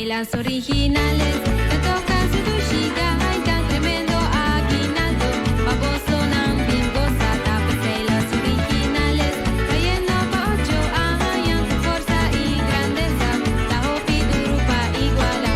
las originales ta toca su dushi gaita tremendo aguinaldo pa bosonan bin goza ta pesey las originales trayendo pa ocho aña cu forza y grandeza ta hopi duro pa iguala.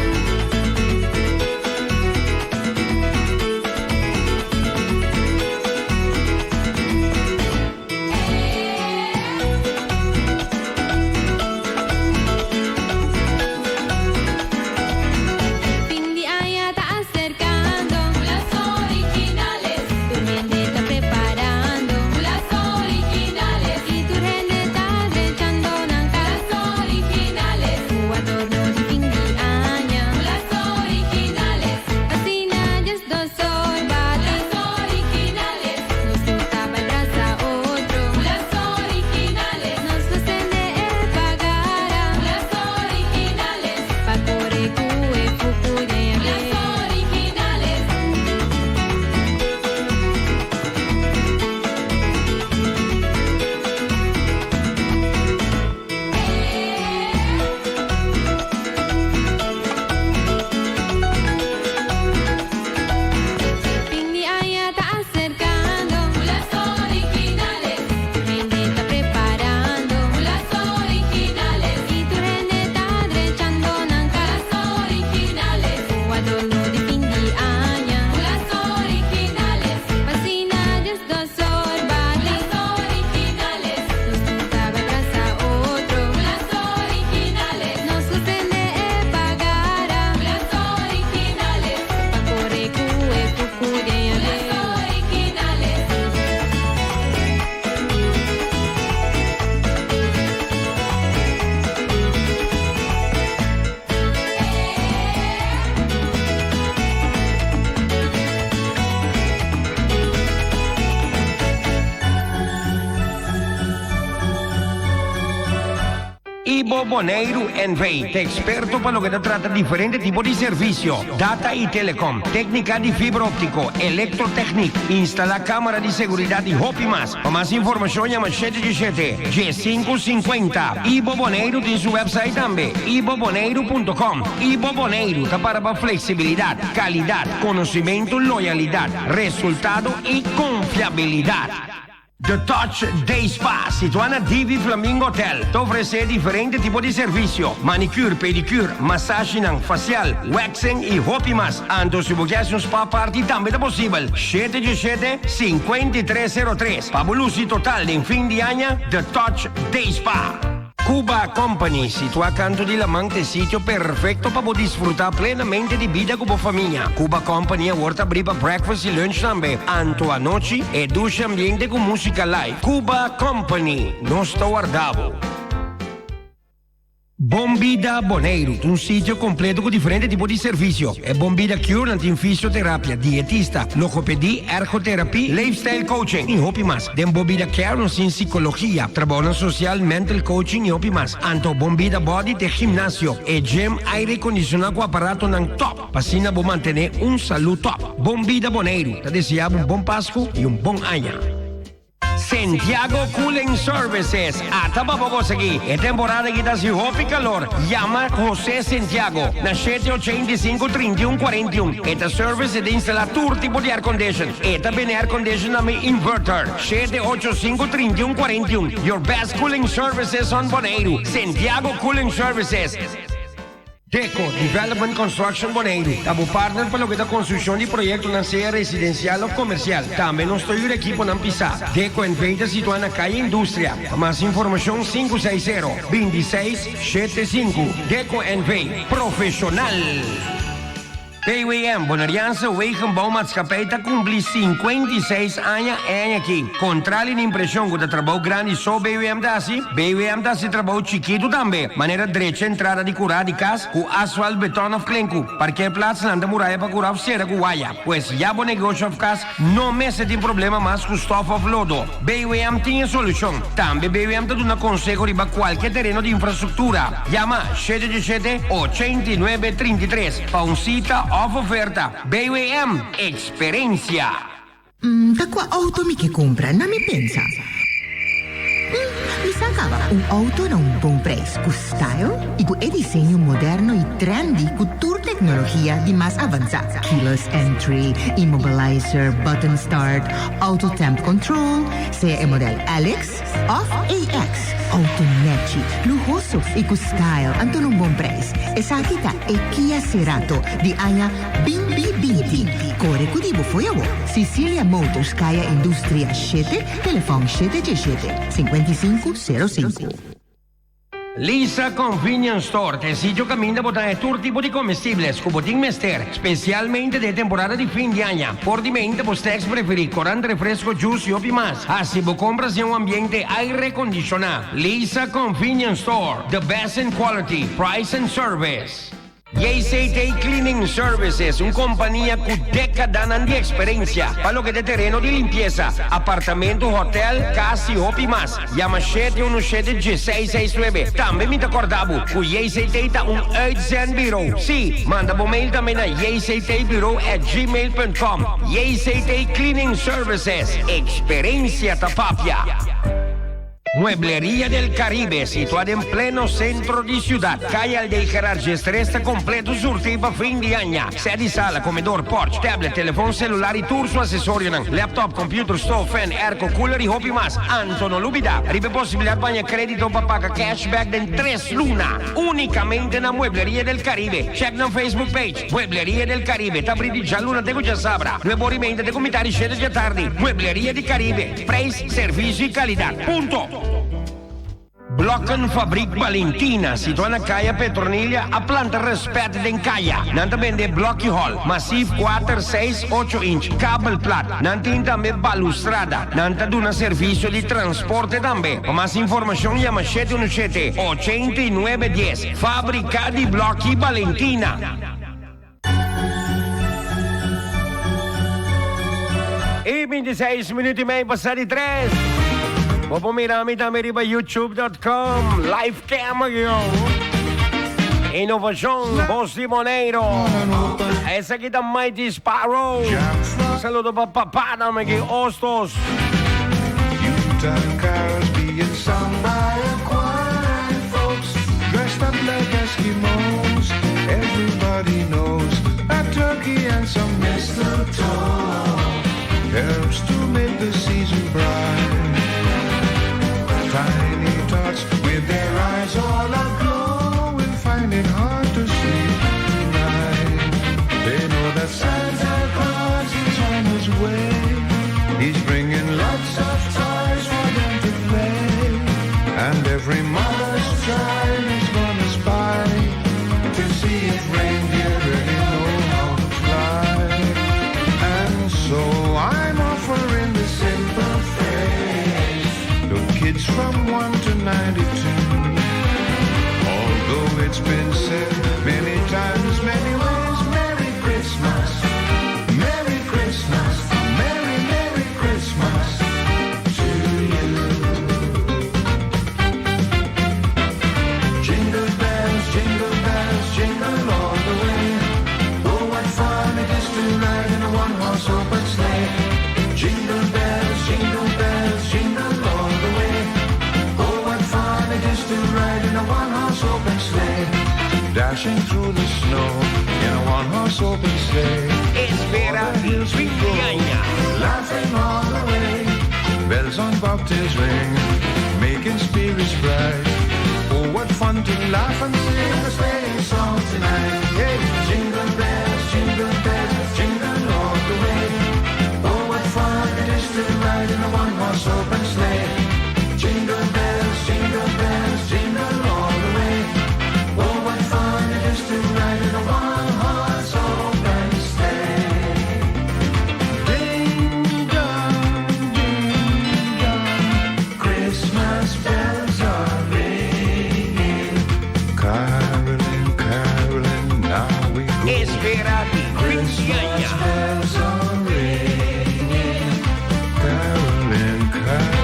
Fin di aña ta aserkando. Las originales. Tur hende ta preparando. Las originales. I tur hende ta drechando nan kas. Las originales. Ku adorno di fin di aña. Las originales. Asina 12 or bati. Las originales. Nos tur ta bai brasa otro. Las originales. Nos lo sende e pagara. Las originales. Pa kore ku e fuku den e Las originales. Fin di aña ta aserkando. Las originales. Tur hende ta preparando. Las originales. I tur hende ta drechando nan kas. Las originales. Ku adorno di fin di aña. Las originales. P'asina 12 or bati. Las originales. Nos tur ta bai brasa otro. Las originales. Nos lo sende e pagara. Las originales. Pa kore ku e fuku den Las originales. Ibo Boneiru NV ta eksperto pa loke ta trata diferente tipo di servisio, data i telecom, téknika di fibra óptiko, elektrotèknik, instalá kámara di seguridat i hopi mas. Pa mas informashon yama shete dishete, diesinku sinkuenta. Ibo Boneiru tin su wèpsait tambe, iboboneiru punto com. Ibo Boneiru ta para pa fleksibilidat, kalidat, konosimentu, loyalidat, resultado i konfiabilidat. The Touch Day Spa, situá na Divi Flamingo Hotel, ta ofresé diferente tipo di servisio, manicure, pedicure, masashinan, facial, waxing i hopi mas. Anto si bo ke hasi un spa party tambe ta posibel. Shete djeshete, 5303. Pa bo lusi total den fin di aña, The Touch Day Spa. Cuba Company, situá kantu di laman, ta e sitio perfekto pa bo disfrutá plenamente di bida ku bo famia. Cuba Company awor ta abrí pa breakfast i lunch tambe. Anto anochi, e dushi ambiente ku músika live. Cuba Company, nos ta warda bo. Bon Bida Boneiru ta un sitio kompleto ku diferente tipo di servisio. E Bon Bida Cure nan tin fisioterapia, dietista, logopedie, ergoterapie, leefstijl coaching i hopi mas. Den Bon Bida Care nos tin psicologia, trabounan social, mental coaching y hopi mas. Anto Bon Bida Body t'e gimnasio, e gym, aire condiciona cu aparatonan top pa asina bo mantene un salud top. Bon Bida Boneiru ta desea bo un bon Pascu y un bon aña. Santiago Cooling Services ata pa bo konsegui e temporada aki ta hasi hopi calor. Yama Jose Santiago na shete ochenta i sinku trinta i un kuarenta i un. E ta service e ta instala tur tipo di aircondition. E ta bende aircondition na mi inverter. Shete ocho sinku 31 41. Your best cooling services on Boneiru. Santiago Cooling Services. Deco Development Construction Boneiru ta bo partner pa loke ta konstrukshon di proyektonan sea residensial òf komersial. Tambe nos ta yuda ekiponan pisá. Deco NV ta situá na Kaya Industria. Pa mas informashon 560, 26, 75. Deco NV. Profeshonal! PWM, Boneriaanse Wegenbouwmaatschappij ta kumpli 56 aña e aña aki. Kontrali di impreshon ku ta trabou grandi so BWM ta hasi, BWM ta hasi trabou chikitu tambe, manera drecha entrada di kurá di kas ku asfalt, beton òf klenku, parkeerplaatsnan ta muraya pa kurá òf sera ku waya. Pues ya bo negosio òf kas no mester tin problema mas ku stòf òf lodo. BWM tin e solushon. Tambe BWM ta duna konseho riba kualke tereno di infrastruktura. Yama shete ocho shete, 89 33. Pa un sita òf oferta, BWM Eksperensia! Ta kua outo mi ke kumpra? Na mi pensa. Bisa caba, un auto na un bon prijs, cu style y cu e diseño moderno y trendy cu tur tecnologia di mas avansa. Keyless entry, immobilizer, button start, auto temp control, sea e model LX of AX. Auto nechi, luhoso y cu style, anto na un bon prijs. Esaki ta e Kia Cerato di aña 2020. Core cu di bo fo'i awo. Cecilia Motors, Caya Industria 7, telefon 717 5505. Lisa Convenience Store ta e sitio kaminda bo ta haña tur tipo di comestibles ku bo tin mester, spesialmente den e temporada di fin di aña. Por di mente bo snacks preferí, korant, refresco, juice y hopi mas. Hasi bo compras den un ambiente airekondishoná. Lisa Convenience Store, the best in quality, price and service. JCT Cleaning Services, un kompania ku dékadanan di eksperensia pa loke ta e tereno di limpiesa, apartamento, hotèl, kas i hopi mas. Yama shete unu shete dieseis seis nuebe. Tambe mi ta kòrda bo ku JCT ta un uitzendburo. Sí, manda bo mail tambe na jctbureau@gmail.com. JCT Cleaning Services, eksperensia ta papia. Muebleria del Caribe, situá den pleno sentro di siudat, Kaya Aldey Gerard Gestres ta kompleto surtí pa fin di aña. Sè di sala, komedor, porch, tablet, telefon selular i tur su asesorionan, laptop, computer, stoof, fan, airco, cooler i hopi mas. Anto no lubidá riba e posibilidat pa haña krédito pa paga cashback den tres luna. Únikamente na Muebleria del Caribe. Check nan Facebook page, Muebleria del Caribe. Ta abrí di djaluna te ku djasabra, nuebe ora i meinta te ku mitar di shete djatardi. Muebleria di Caribe. Prijs, servicio y calidad. Punto! Blokkenfabriek Valentina, situa na Kaya Petronilia, a planta respet den kaya. Nan ta bende blokkie hol, masief kuater, seis, ocho inch, kabel plat. Nan tin tambe balustrada. Nan ta duna servicio di transporte tambe. Pa mas informacion yama shete unu shete, ochenta i nuebe dies. Fabrica di Blokkie Valentina. I 26 minuut i mei pasa di tres. Bo por mira mi tambe riba youtube.com. Live cam yo. Innovacion, Voz di Boneiro. Esaki ta Mighty Sparrow. Un saludo pa papá tambe aki, Ostos. Yuletide carols being sung by a choir and folks dressed up like Eskimos. Everybody knows a turkey and some mistletoe helps to make the season bright. Tiny tots with their eyes all aglow will find it hard to sleep tonight. They know that Santa Claus is on his way. He's bringing lots of toys for them to play. And every mother's child is gonna spy to see if reindeer really know how to fly. And so I'm offering the simple phrase to kids from 1 to 92. Although it's been said many times, many ways, Merry Christmas, Merry Christmas, Merry, Merry Christmas to you. Jingle bells, jingle bells, jingle all the way. Oh, what fun it is to ride in a one-horse open sleigh. Jingle bells, jingle bells, jingle all the way. Oh, what fun it is to ride in a one-horse open sleigh. Dashing through the snow in a one-horse open sleigh. Espera O'er the hills we fin go, di aña. laughing all the way. Bells on bobtails ring, making spirits bright. Oh, what fun to laugh and sing a sleighing song tonight. Hey, jingle bells, jingle bells, jingle all the way. Oh, what fun it is to ride in a one-horse open sleigh. Jingle bells, jingle bells, jingle all the way. Oh, what fun it is to ride in a one-horse open sleigh. Ding dong, ding dong, Christmas bells are ringing. Caroling, caroling, now we go. Espera di fin di aña. Christmas bells are ringing. Caroling, caroling.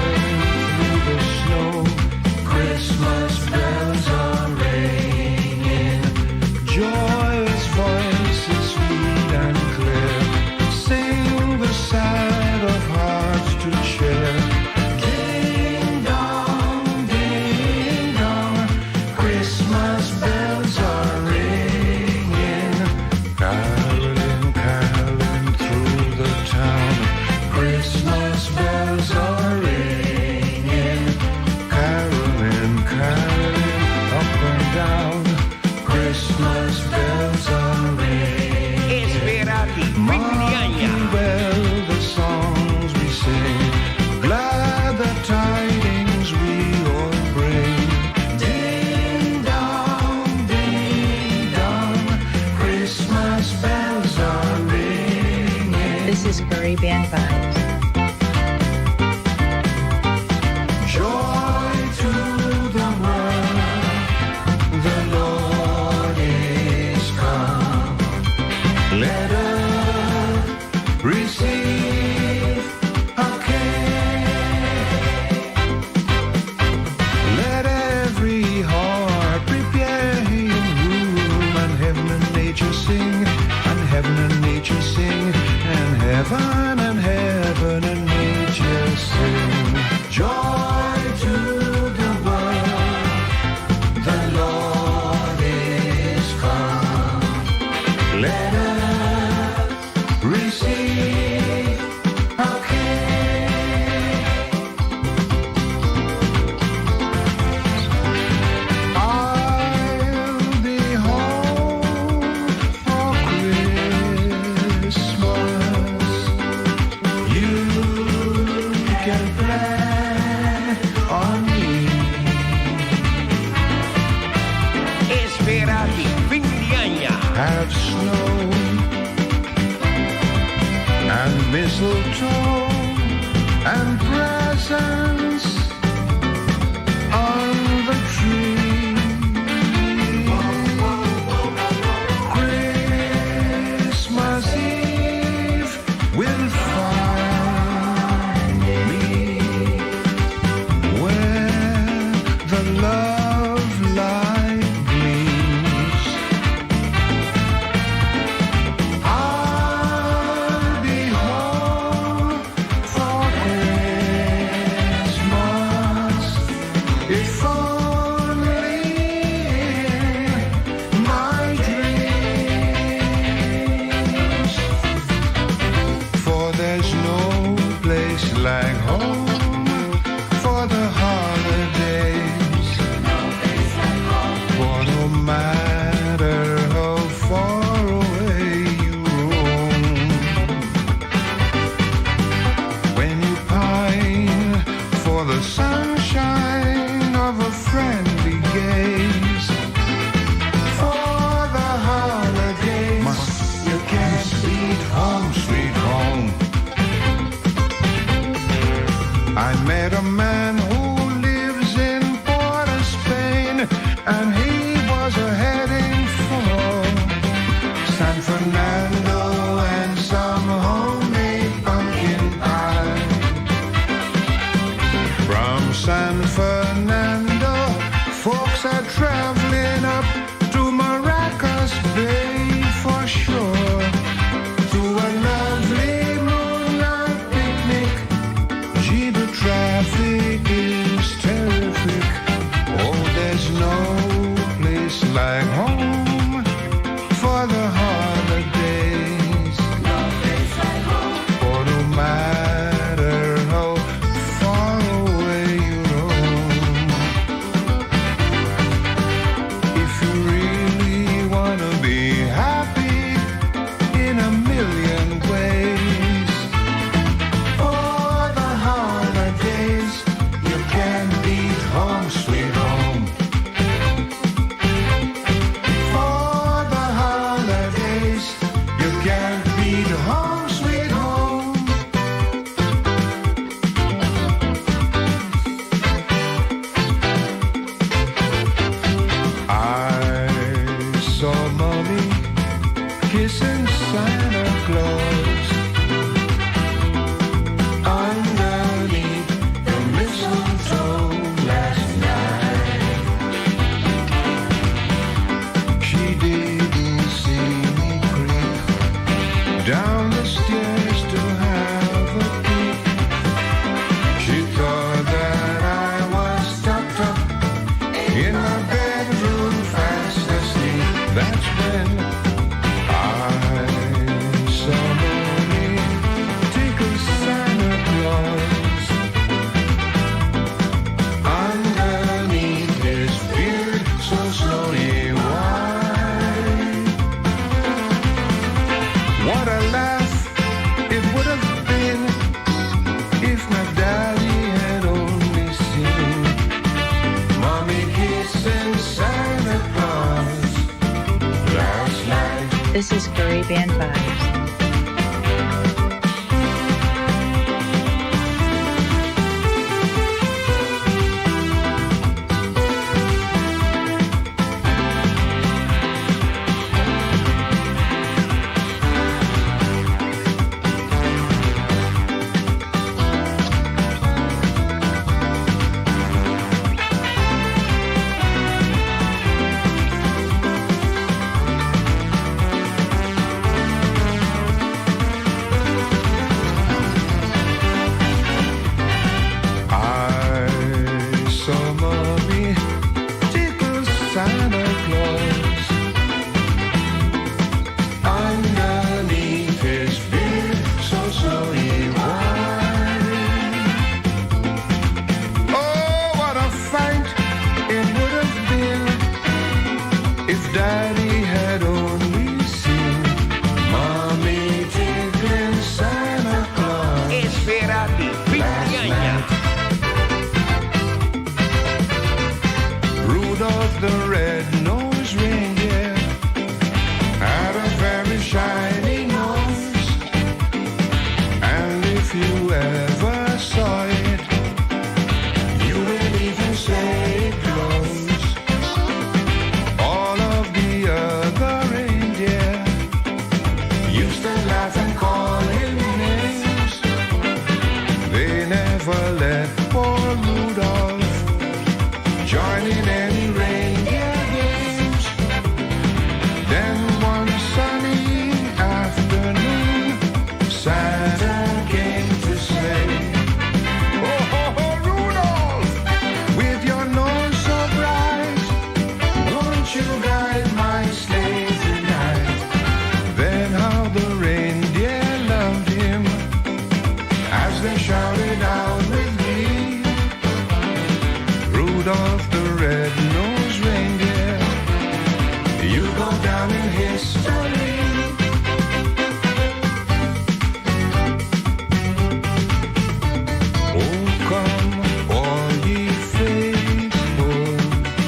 Caribbean Vibes. Joy to the world, the Lord is come. Let earth receive her King. Let every heart prepare him room, and heaven and nature sing, and heaven and nature sing, and heaven and nature sing. Joy to the world, the Lord is come. Let earth receive her King. I'll be home for Christmas. You can plan on me. Espera di fin di aña. Have snow and mistletoe and presents on the tree. Christmas Eve will find me where the love light gleams. I'll be home for Christmas. If only in my dreams. For there's no place like home for the holidays. For no matter how far away you roam, when you pine for the sunshine of a friendly gaze, for the holidays, you can't beat home, sweet home. I met a man who lives in Port of Spain, and he was a heading for San Fernando and some homemade pumpkin pie. From San Fernando, folks are traveling up to Maracas Bay for sure. To a lovely moonlight picnic. Gee, the traffic is terrific. Oh, there's no place like home for the holidays. For no matter how far away you roam, if you really wanna be happy in a million ways, for the holidays, you can't beat home, sweet home. For the holidays, you can't beat home, sweet home. I saw mommy kissing Santa Claus underneath the mistletoe last night. She didn't see me creep down the stairs to have a peek. She thought that I was tucked up in my bedroom fast asleep. That's when I saw mommy tickle Santa Claus underneath his beard so snowy white. What a laugh it would have been if my daddy had only seen mommy kissing Santa Claus last night. This is Caribbean Vibes. If you ever saw it, you will even say it glows. All of the other reindeer used to laugh and call him names. They never let poor Rudolph join in any reindeer games. Then one sunny afternoon, Santa came to say, "Oh, ho, ho, Rudolph, with your nose so bright, won't you guide my sleigh tonight?" Then how the reindeer loved him as they shouted out with glee, "Rudolph the red-nosed reindeer, you go down in history." Oh, come, all ye faithful,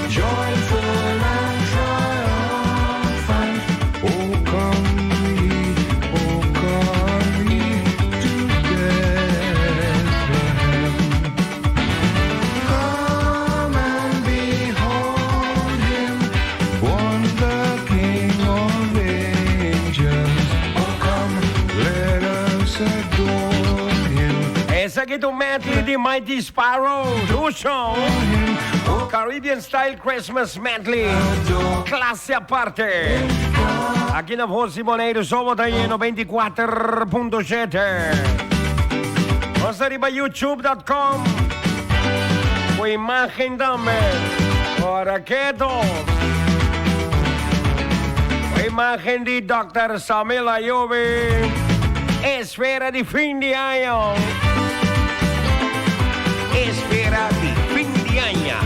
joyful and triumphant. Oh, come ye, oh, come ye to Bethlehem. Come and behold him, born the King of angels. Oh, come, let us adore him. Esaki ta medley di Mighty Sparrow, Dushi. Caribbean Style Christmas Medley. Clase Aparte. Aki na Voz di Boneiru, Sobo ta 94.7. Nos riba youtube.com. Ku imagen tambe. Ora keto. Imagen di Dr. Samuel Ayobe. Esfera di fin di aña. Esfera di fin di aña.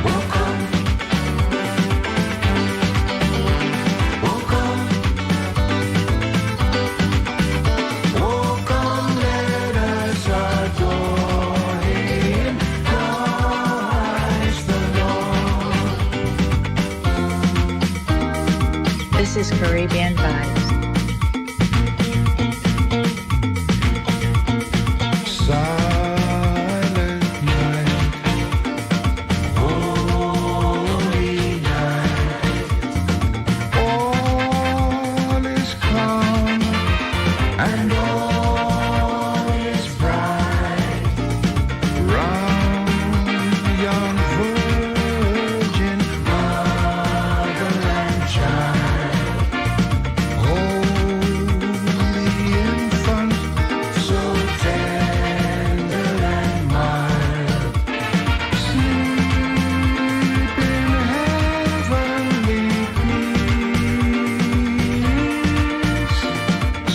Oh, come. Oh, come. Oh, come, let us adore him, Christ the Lord. This is Caribbean Vibes. Silent night, holy night, all is calm and all is bright. Round yon virgin mother and child, holy infant, so tender and mild, sleep in heavenly peace.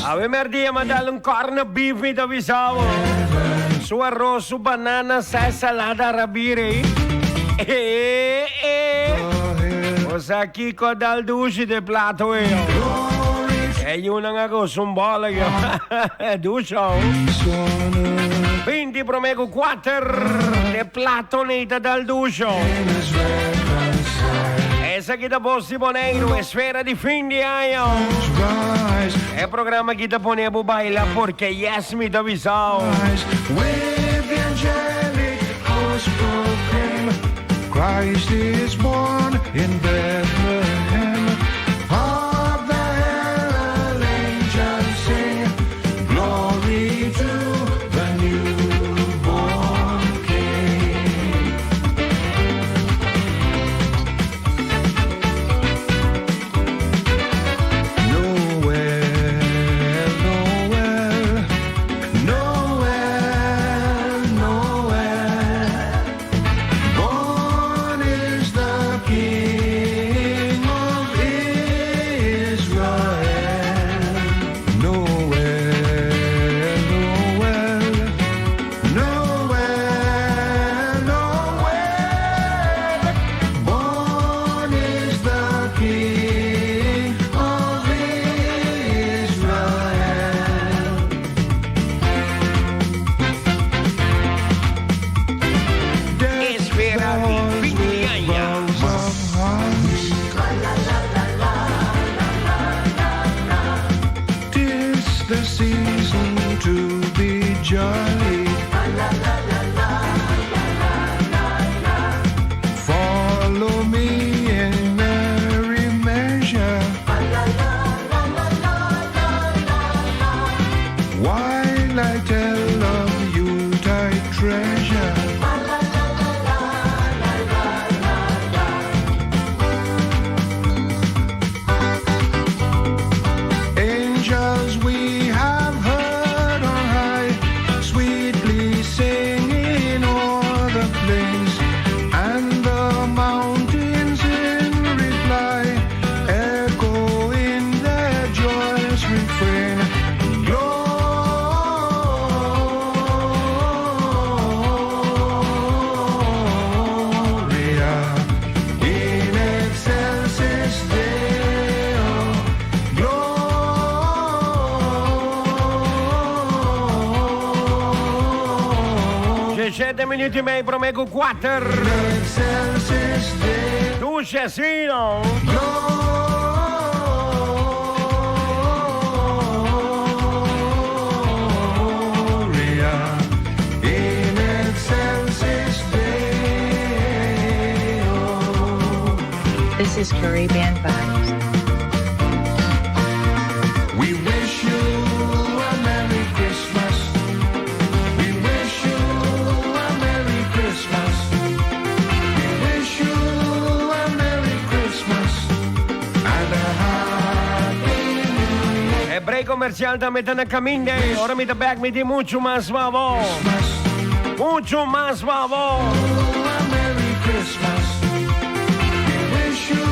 Awe merdia m'a dal un corn beef mi ta bisa bo. Su aros, su banana, sa salada rabire. Eh, eh. Osea kiko dal dushi de plato eh. E yunan ako sumbola yo. Dushi. 20 promé ku 4 de plato nei ta dal dushi. Esaki ta Bos di Boneiru, esfera di fin di aña. E programa aki ta pone bo baila porque yes mi ta bisa. With the angelic host proclaim, Christ is born in Bethlehem. Hark the herald angels sing, glory to the newborn King. Noel, Noel, Noel, Noel. Born is the King. refrain. Gloria in excelsis Deo. Gloria. 7 minuut y mei prome cu 4. Excelsis Deo. Dushi asina. Gloria in excelsis Deo. This is Caribbean Vibes. We wish you a Merry Christmas. We wish you a Merry Christmas. We wish you a Merry Christmas and a Happy New Year. E break comercial tambe ta na caminda. Ora mi ta back mi tin mucho mas pa bo. Mucho mas pa bo. A Merry Christmas. We wish you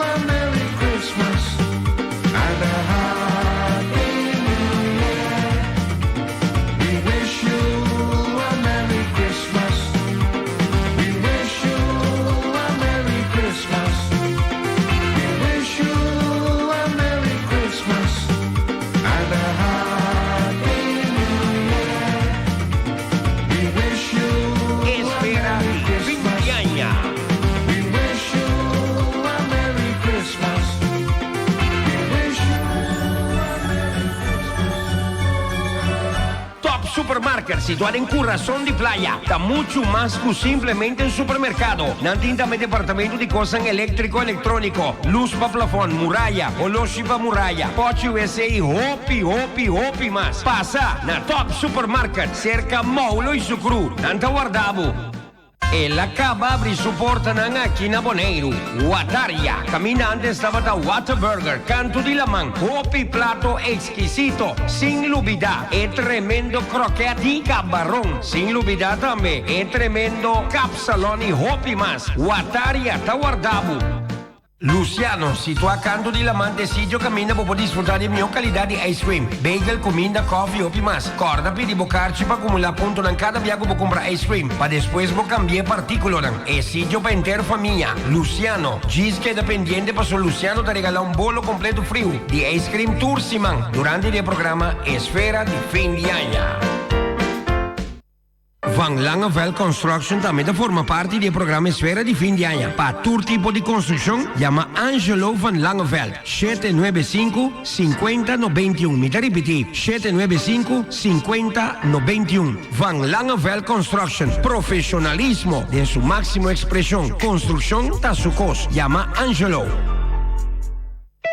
a Merry Christmas and a Happy New Year. We wish you a Merry Christmas. We wish you a Merry Christmas. We wish you a Merry Christmas and a Happy New Year. We wish you Esfera a Merry fin Christmas. di aña. We wish you a Merry Christmas. We wish you a Merry Top Supermarket, situa den curason di Playa, ta mucho mas cu simplemente un supermercado. Nan tin tambe departamento di cos electrico, electronico, luz pa plafond, muraya, oloshi pa muraya, pochi WC y hopi, hopi, hopi mas. Pasa na Top Supermarket, cerca Maulo y Sucru. Nan ta warda bo. El a caba habri su portanan aki na Boneiru. Wataria, caminda antes tabata Whataburger, canto di laman, hopi plato exquisito, sin lubida, e tremendo croquet di cabaron, sin lubida tambe, e tremendo kapsalon y hopi mas. Wataria, ta warda bo. Luciano, situa canto di laman, sitio caminda pa disfruta di miho calidad di ice cream, bagel, cuminda, coffee, hopi mas. Corda pidi bo carchi pa acumula puntonan cada biaha cu bo cumpra ice cream, pa despues bo cambia particulonan. E sitio pa henter famia. Luciano, djis keda pendiente paso Luciano ta regala un bolo completo friu di ice cream tur siman durante e programa Esfera di Fin di Aña. Van Langeveld Construction tambe ta forma parti di e programa Esfera di Fin di Aña. Pa tur tipo di construccion, yama Angelo Van Langeveld, 795 5091. Mi ta ripiti, 795 5091. Van Langeveld Construction, profesionalismo den su maximo expresion. Construccion ta su cos. Yama Angelo.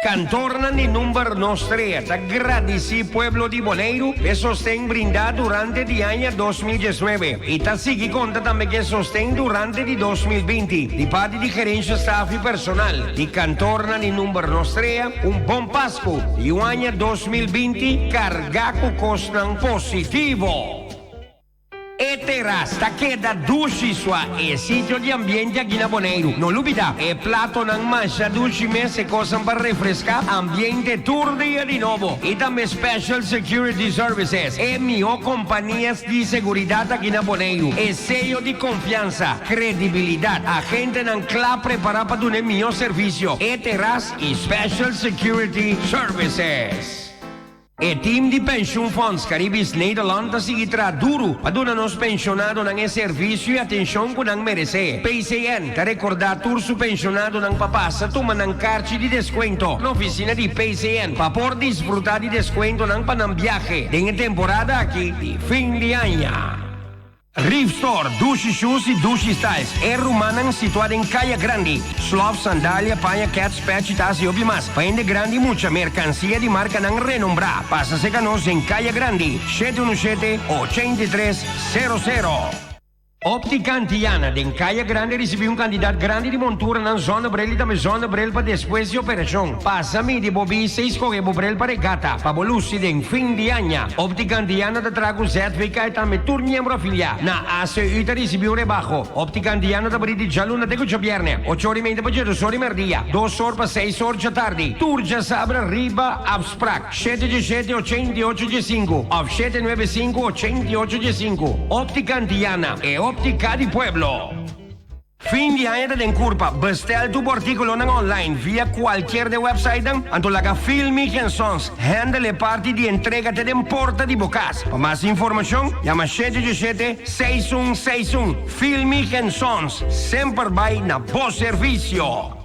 Kantornan di Number Nos Trea ta gradici pueblo di Boneiru p'e sosten brinda durante di aña 2019 y ta sigui conta tambe cu e sosten durante di 2020 di parti di gerencia, staff y personal di Kantornan di Number Nos Trea. Un bon Pascu y un aña 2020 carga cu cosnan positivo. E terras ta keda dushi sua e sitio di ambiente aki na Boneiru. No lubida, e platonan masha dushi mes e cosnan pa refresca ambiente tur dia di nobo. Y tambe Special Security Services, e miho compania di seguridad aki na Boneiru. E seyo di confiansa, credibilidad, agentenan cla prepara pa duna e miho servicio. E terras y Special Security Services. E team di Pensioenfonds Caribisch Nederland ta sigui traha duro pa duna nos pensionadonan e servicio y atencion cu nan merece. PCN ta recorda tur su pensionadonan pa pasa tuma nan carchi di descuento na oficina di PCN pa por disfruta di descuentonan pa nan biahe den e temporada aki di fin di aña. Reef Store, Dushi Shoes y Dushi Styles, e rumannan situa den Kaya Grandi. Slof, sandalia, paña, kets, pech y tas y hopi mas. Pa hende grandi y mucha, mercancia di marcanan renombra. Pasa seca nos den Kaya Grandi, 717, 83 00. Optica Antiana den Kaya Grande ricibi un cantidad grandi di monturanan zonnebril y tambe zonnebril pa despues di operacion. Pasa midi bo bista y scoge bo bril pa regata pa bo luci den fin di aña. Optica Antiana ta traha cu ZVK y tambe tur miembro afilia na ACU ta ricibi un rebaho. Optica Antiana ta bri di djaluna te cu djabierne, ocho or y media pa djedos or y merdia, dos or pa seis or djatardi. Tur djasabra riba afsprak. Shete djeshete 88 diesinku òf 795 88 diesinku. Óptica Antiana, e óptica di pueblo. Fin di aña ta den kurpa, bestel tur bo artíkulonan online via kualkier de websitenan, anto laga Filmig en Sons handle e parti di entrega te den porta di bo kas. Pa mas informashon, yama shete djeshete, seis un seis un. Filmig en Sons, semper bai na bo servisio!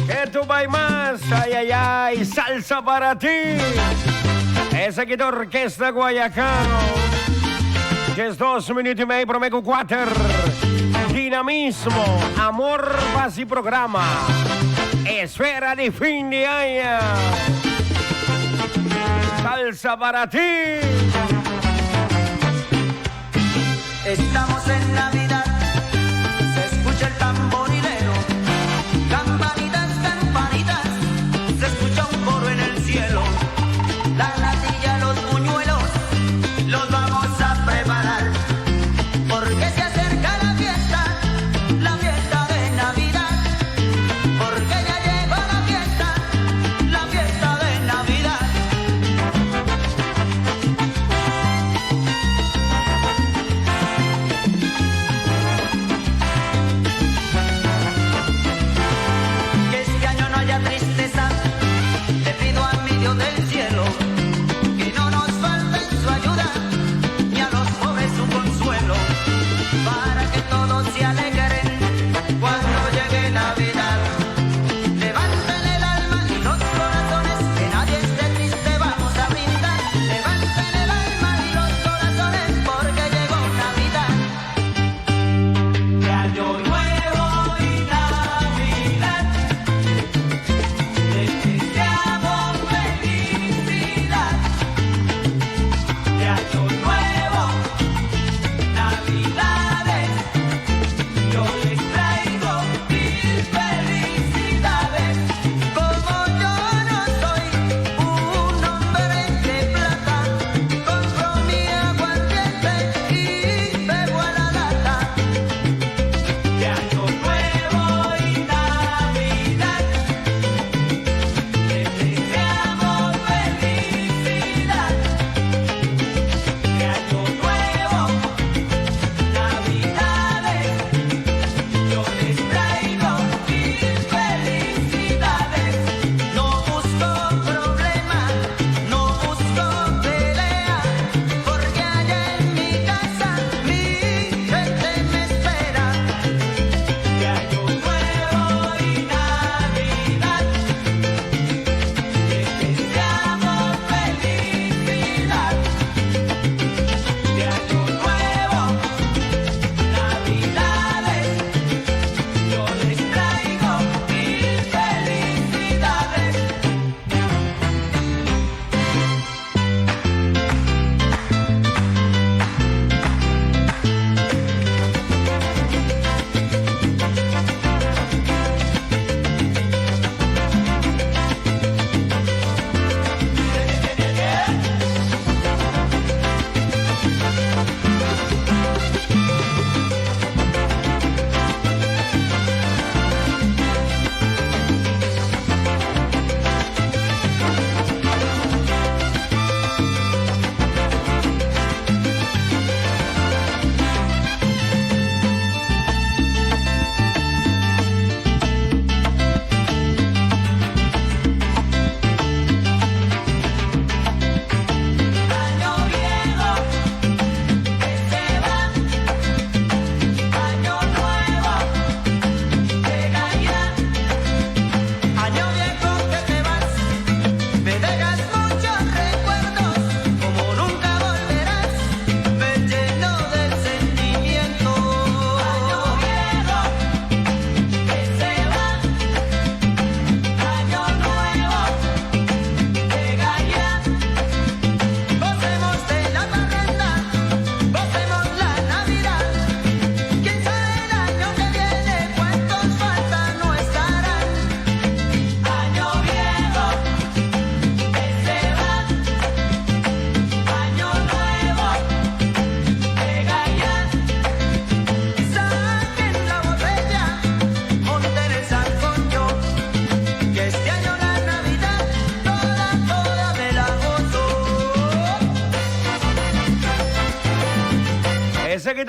Ketu bai mas, ay ay ay, salsa para ti. Esaki ta Orquesta Guayacán. 12 minuut y mei prome cu 4. Dinamismo, amor, paz y programa. Esfera di fin di aña. Salsa para ti. Estamos en Navidad, se escucha el tamborilero. Campanitas, campanitas, se escucha un coro en el cielo. La natilla, los buñuelos, los vamos a preparar. Porque se acerca la fiesta, la fiesta de Navidad. Porque ya llegó la fiesta, la fiesta de Navidad.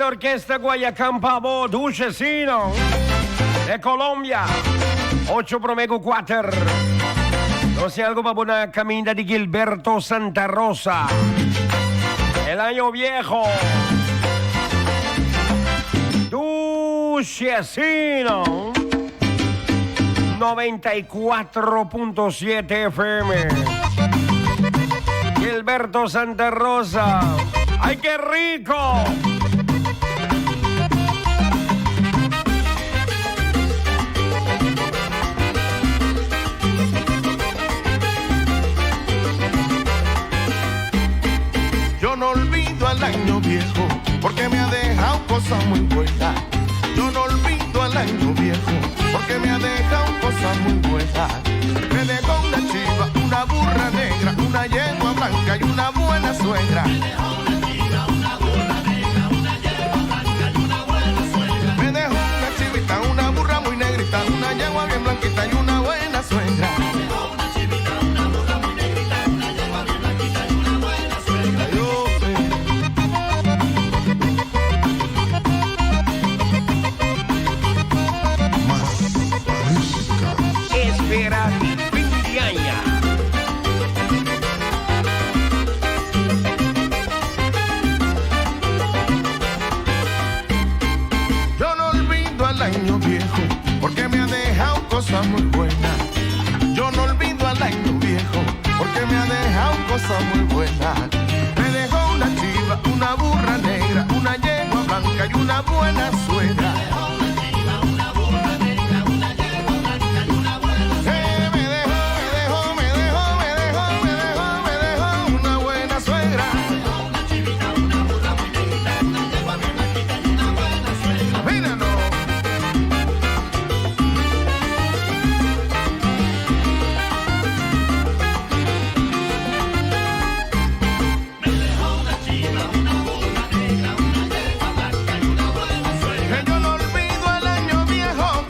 Esaki ta Orquesta Guayacán pa bo, Duchecino de Colombia. Ocho prome cu cuater. Nos tin algo pa bo na caminda di Gilberto Santa Rosa. El año viejo. Duchecino. 94.7 FM. Gilberto Santa Rosa. ¡Ay, qué rico! Yo no olvido al año viejo porque me ha dejado cosas muy buenas. Yo no olvido al año viejo porque me ha dejado cosas muy buenas. Me dejó una chiva, una burra negra, una yegua blanca y una buena suegra. Me dejó una chiva, una burra negra, una yegua blanca y una buena suegra. Me dejó una chivita, una burra muy negrita, una yegua bien blanquita y una buena suegra. Me dejó una chivita, una burra muy negrita, una yegua bien blanquita y una buena suegra. Yo, Espera di fin di aña. Yo no olvido al año viejo porque me ha dejado cosas muy buenas. Yo no olvido al año viejo porque me ha dejado cosas muy buenas. Me dejó una chiva, una burra negra, una yegua blanca y una buena suegra. Me dejó, me dejó, me dejó, me dejó, me dejó, me dejó una buena suegra. Míralo. Que yo no olvido al año viejo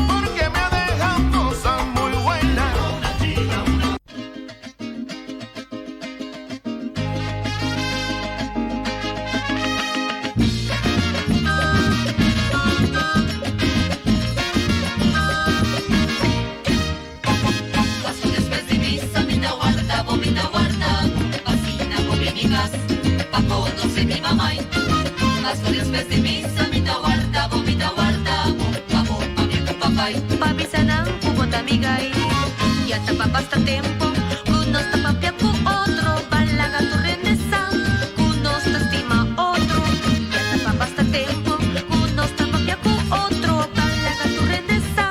porque me ha dejado cosas muy buenas. Paso despues di misa, mi ta warda bo, mi ta warda bo, p'asina bo bin mi cas, pa conoce mi mamai. Paso despues di misa, mi ta warda bo, mi ta warda bo, pa bo papia cu papai. Pa bisa nan cu bo ta mi guy. Ya ta pa basta tempo cu nos ta papia cu otro. Ba laga tur hende sa cu nos ta stima otro. Ya ta pa basta tempo cu nos ta papia cu otro. Ba laga tur hende sa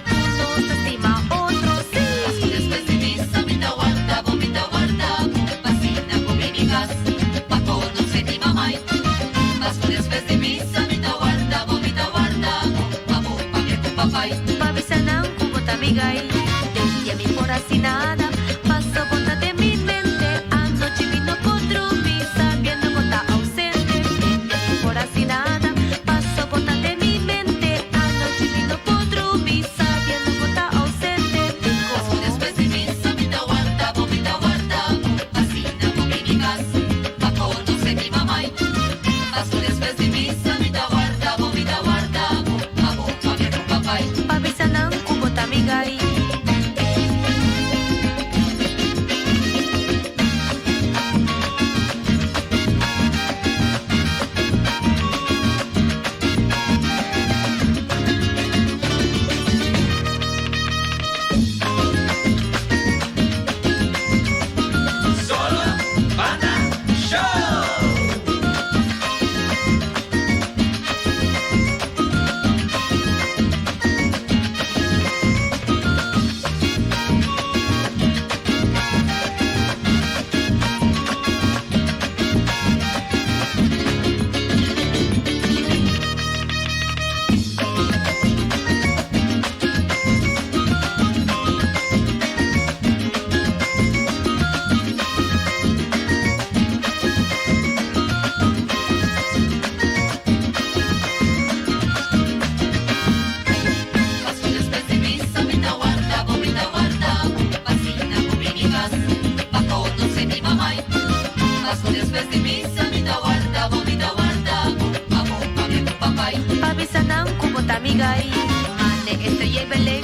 cu nos ta stima otro. Sí. Paso despues di misa, mi ta warda bo, mi ta warda bo, p'asina bo bin mi cas, pa conoce mi mamai. Paso despues di misa, mi ta warda bo, mi ta warda bo, pa bo papia cu papai. Pa bisa nan cu bo ta mi guy. Den dia mi por haci nada, paso bo ta den mi mente. Anochi mi no por drumi, sabiendo bo ta ausente. Den dia mi por haci nada, paso bo ta den mi mente. Anochi mi no por drumi, sabiendo bo ta ausente. Paso despues di misa, mi ta warda bo, mi ta warda bo, p'asina bo bin mi cas, pa conoce mi mamai. Paso despues di misa, mi ta warda bo, mi ta warda bo, pa bo papia cu papai. Pa bisa nan cu bo ta mi guy. e Belén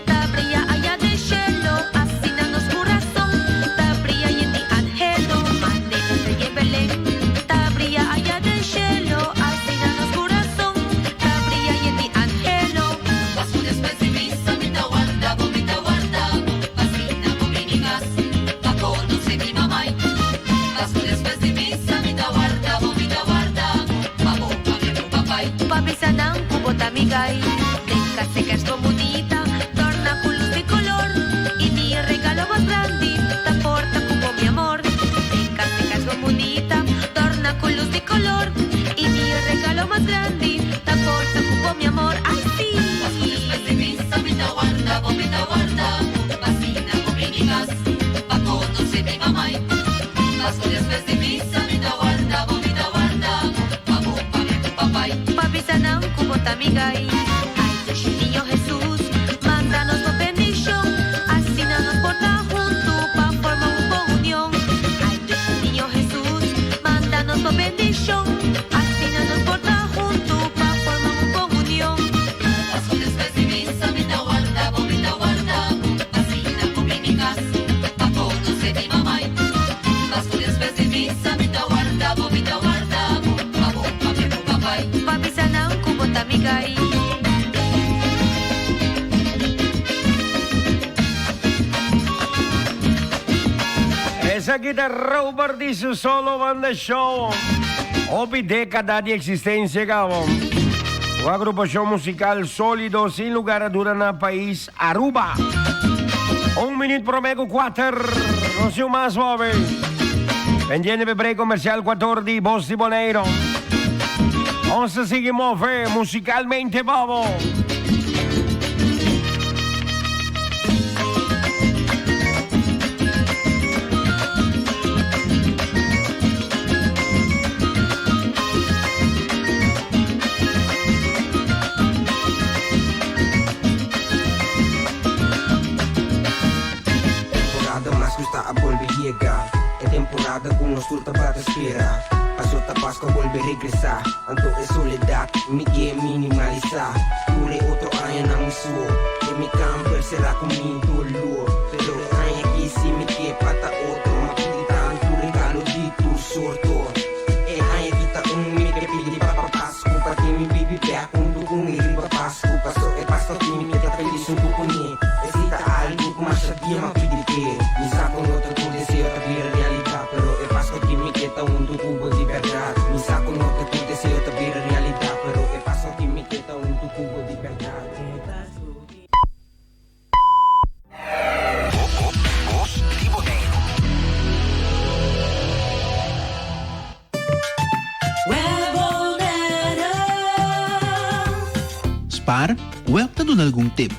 ta bria aya den shelo, asina nos kurason ta bria yen di anhelo. Mane e strea e Belén ta bria aya den shelo, asina nos kurason ta bria yen di anhelo. Pasku despues di misa mi ta warda bo, mi ta warda bo, p'asina bo bini kas pa konosé mi mamai. Pasku despues di misa mi ta warda bo, mi ta warda bo, pa bo papia ku papai. Pa bisa nan ku bo ta mi gai. Den kas e kerstboom bunita, dòrna ku lus di kolor. I mi regalo mas grandi ta porta ku bo mi amor. Den kas e kerstboom bunita, dòrna ku lus di kolor. I mi regalo mas grandi ta porta ku bo mi amor. Ai si! Pasku despues di misa mi ta warda bo, mi ta warda bo, p'asina bo bini kas pa konosé mi mamai. Pasku despues di misa mi ta warda bo, mi ta warda bo, pa bo papia ku papai. Pa bisa nan ku bo ta mi gai. Ai dushi niño Hesus, manda nos bo bendishon, asina nos por ta huntu pa forma un bon union. Ai dushi niño Hesus, manda nos bo bendishon, asina nos por ta huntu pa forma un bon union. Pasku despues di misa mi ta warda bo, mi ta warda bo, asina bo bini kas pa konosé mi mamai. Pasku despues di misa mi ta warda bo, mi ta warda bo, pa bo papia ku papai. Pa bisa nan ku bo ta mi gai. Esaki ta Robert di su solo banda show. Hopi década di existencia cabo. Un agrupacion musical solido sin lugar a duda na pais Aruba. Un minuut prome cu cuater. No siu mas move. Pendiente pe break comercial cuator di Bos di Boneiro. Ons ta sigui move musicalmente babo. Temporada mas gusta a bolbe yega E temporada ku nos tur tabata spera Paso ta Pascua bolbe regresa Anto e soledad mi ke minimalisa Tur e otro añanan mi suo Den mi kamber sera ku mi dolor Pero e aña aki si mi ke pa ta otro M'a pidi tantu regalo di tur sorto E aña aki ta un mi ke pidi pa pa Pascu Pa tin mi bibi bek huntu ku mi riba Pascu Paso e Pascua aki mi ke ta felis huntu ku mi Esei ta algu ku masha dia m'a pidi p'e Mi sa ku no ta tur deseo ta bira realidat Pero e Pascua aki mi ke ta huntu ku bo di bèrdat Mi sa ku no ta tur deseo ta bira realidat Pero e Pascua aki mi ke ta huntu ku bo di bèrdat Bos di Boneiru. Spaar? Web ta duna algun tip.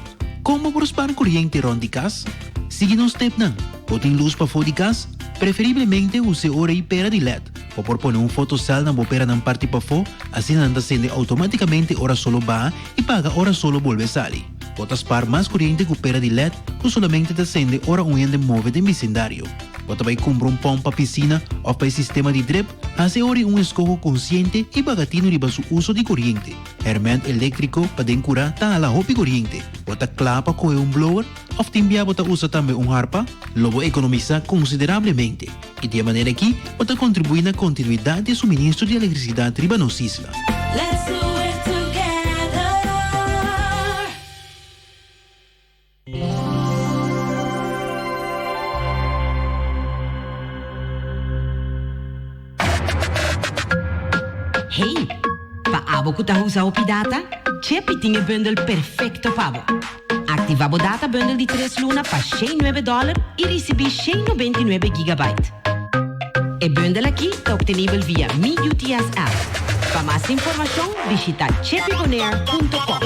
Kon bo por spaar koriente rònt di kas? Sigui nos tepnan. Bo tin lus pafó di kas? Preferiblemente usa e ora i pera di led. Bo por pone un fotosèl na bo peranan parti pafó, asina nan ta sende outomátikamente ora solo baha i paga ora solo bolbe sali. Bo ta spar mas koriente ku pera di led ku solamente ta sende ora un hende move den bisindario. Bo ta bai kumpra un pòmp pa pisina òf pa e sistema di drip? Hasi ora un eskoho konsiente i paga tinu riba su uso di koriente. Hèrmènt eléktriko pa den kurá ta hala hopi koriente. Bo ta kla pa kohe un blower òf tin bia bo ta usa tambe un harpa? Lo bo ekonomisá konsiderablemente i di e manera akí bo ta kontribuí na kontinuidat di e suministro di elektrisidat riba nos isla. Let's do it together. Hey, pa abo ku ta usa hopi data, Chepi tin e bundel perfekto pa bo. Aktivá bo data bundel di tres luna pa 109 dòler i risibí 199 gigabyte. E bundel akí ta optenibel via Mi UTS app. Pa mas informashon bishitá chepibonair.com.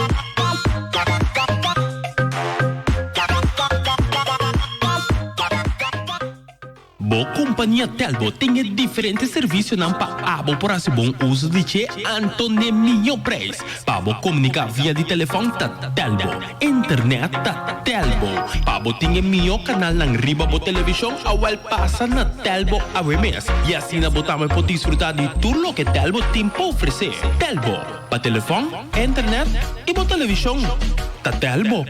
Bo kompania Telbo tin e diferente servisionan pa abo por hasi bon uso di dje anto n'e mihó preis. Pa bo komuniká via di telefòn ta Telbo, internet ta Telbo. Pa bo tin e mihó kanalnan riba bo televishon awèl pasa na Telbo awe mes i asina bo tambe por disfrutá di tur loke Telbo tin pa ofresé. Telbo, pa telefòn, internet i bo televishon. ta Telbo.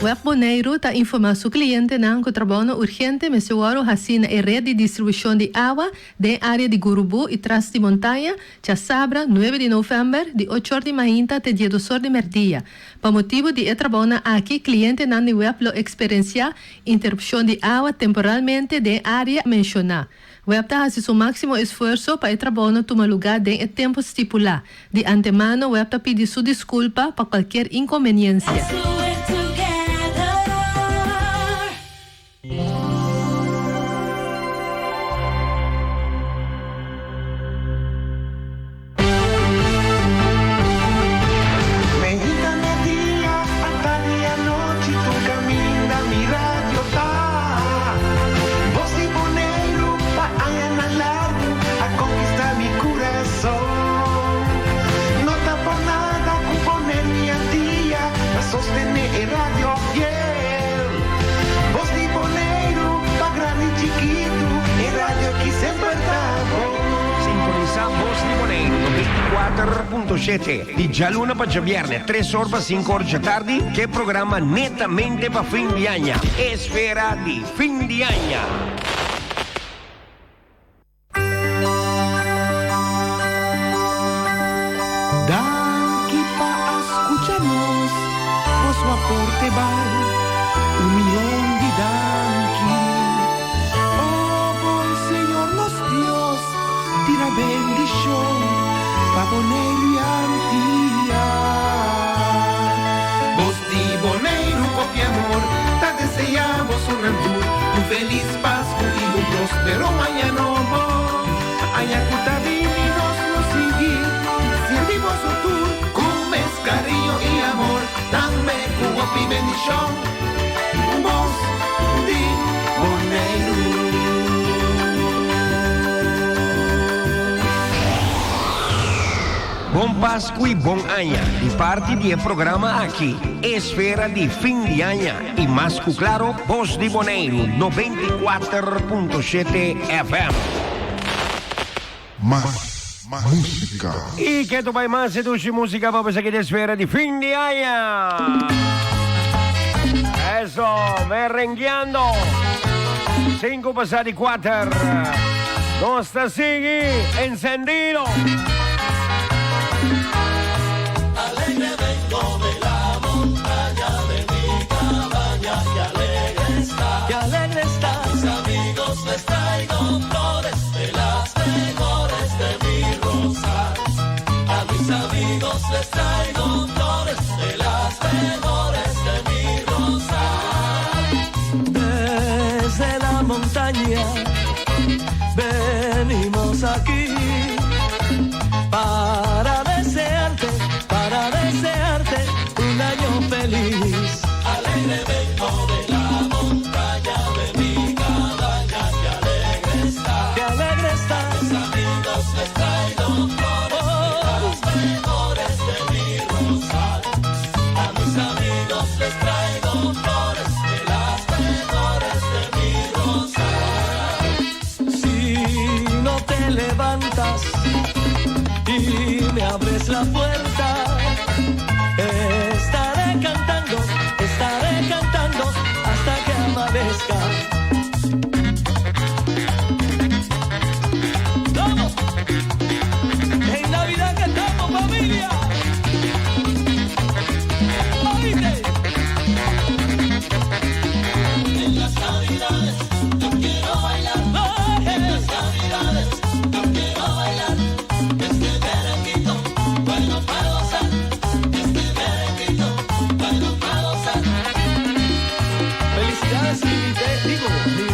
Web Boneiru ta informá su klientenan ku trabounan urgente mester wòrdu hasí na e ret di distribushon di awa den área di Gurubú i Tras di Montaña djasabra nuebe di novèmber di ocho or di mainta te diesdos or di mèrdia. Pa motibu di e trabounan aki klientenan di web lo eksperensiá interupshon di awa temporalmente den e área menshoná. Web ta hasi su máksimo esfuerso pa e trabounan tuma lugá den e tempu stipulá. Di antemano web ta pidi su diskulpa pa kualkier inkonbeniensia. Meinta media, atardi anochi tur caminda mi radio ta. Bos di Boneiru pa añanan largu a conquista mi curason. No ta por nada cu Boneiru y Antia ta sostene e radio fiel. Bos di Boneiru pa grandi y chikitu e radio aki semper ta bon. Sintonisá Bos di Boneiru 94.7 di djaluna pa djabièrnè tres or pa sinku or djatardi ku e programa Netamente pa Fin di Aña, Esfera di Fin di Aña. Danki pa a skucha nos, boso aporte bai un mion di danki. O bon Señor nos Dios, tira bendishon pa Boneiru i Antia. Bos di Boneiru kopi amor, ta deseá boso nan tur un felis Pasku i un prospero aña nobo. Aña ku ta bini nos lo sigui sirbi boso tur ku mes kariño i amor, tambe ku hopi bendishon. Bos di Boneiru. Bon Pasku i bon aña di parti di e programa aki, Esfera di Fin di Aña i mas ku klaro Bos di Boneiru 94.7 FM. Mas músika. I ke ta bai mas e dushi músika pa esaki di Esfera di Fin di Aña. Eso, merengueando. Sinku pasa di kuater. Nos ta sigui encendido. Alegre vengo de la montaña de mi cabaña, que alegre está. Que alegre está. A mis amigos les traigo flores de las mejores de mi rosal. A mis amigos les traigo flores de las mejores de mi rosal. Desde la montaña venimos aquí para desearte, para desearte un año feliz. Alegre vengo de la montaña de mi cabaña, que alegre está. Que alegre está. A mis amigos les traigo flores de las mejores de mi rosal. A mis amigos les traigo flores de las mejores de mi rosal. Si no te levantas y me abres la puerta, estaré cantando, estaré cantando hasta que amanezca. ¡Vamos! En Navidad cantamos, familia. ¡Oíste! En las Navidades yo quiero bailar. En las Navidades yo quiero bailar. Este merenguito bueno para gozar. Este merenguito bueno para gozar. Felicidades, mi digo, mi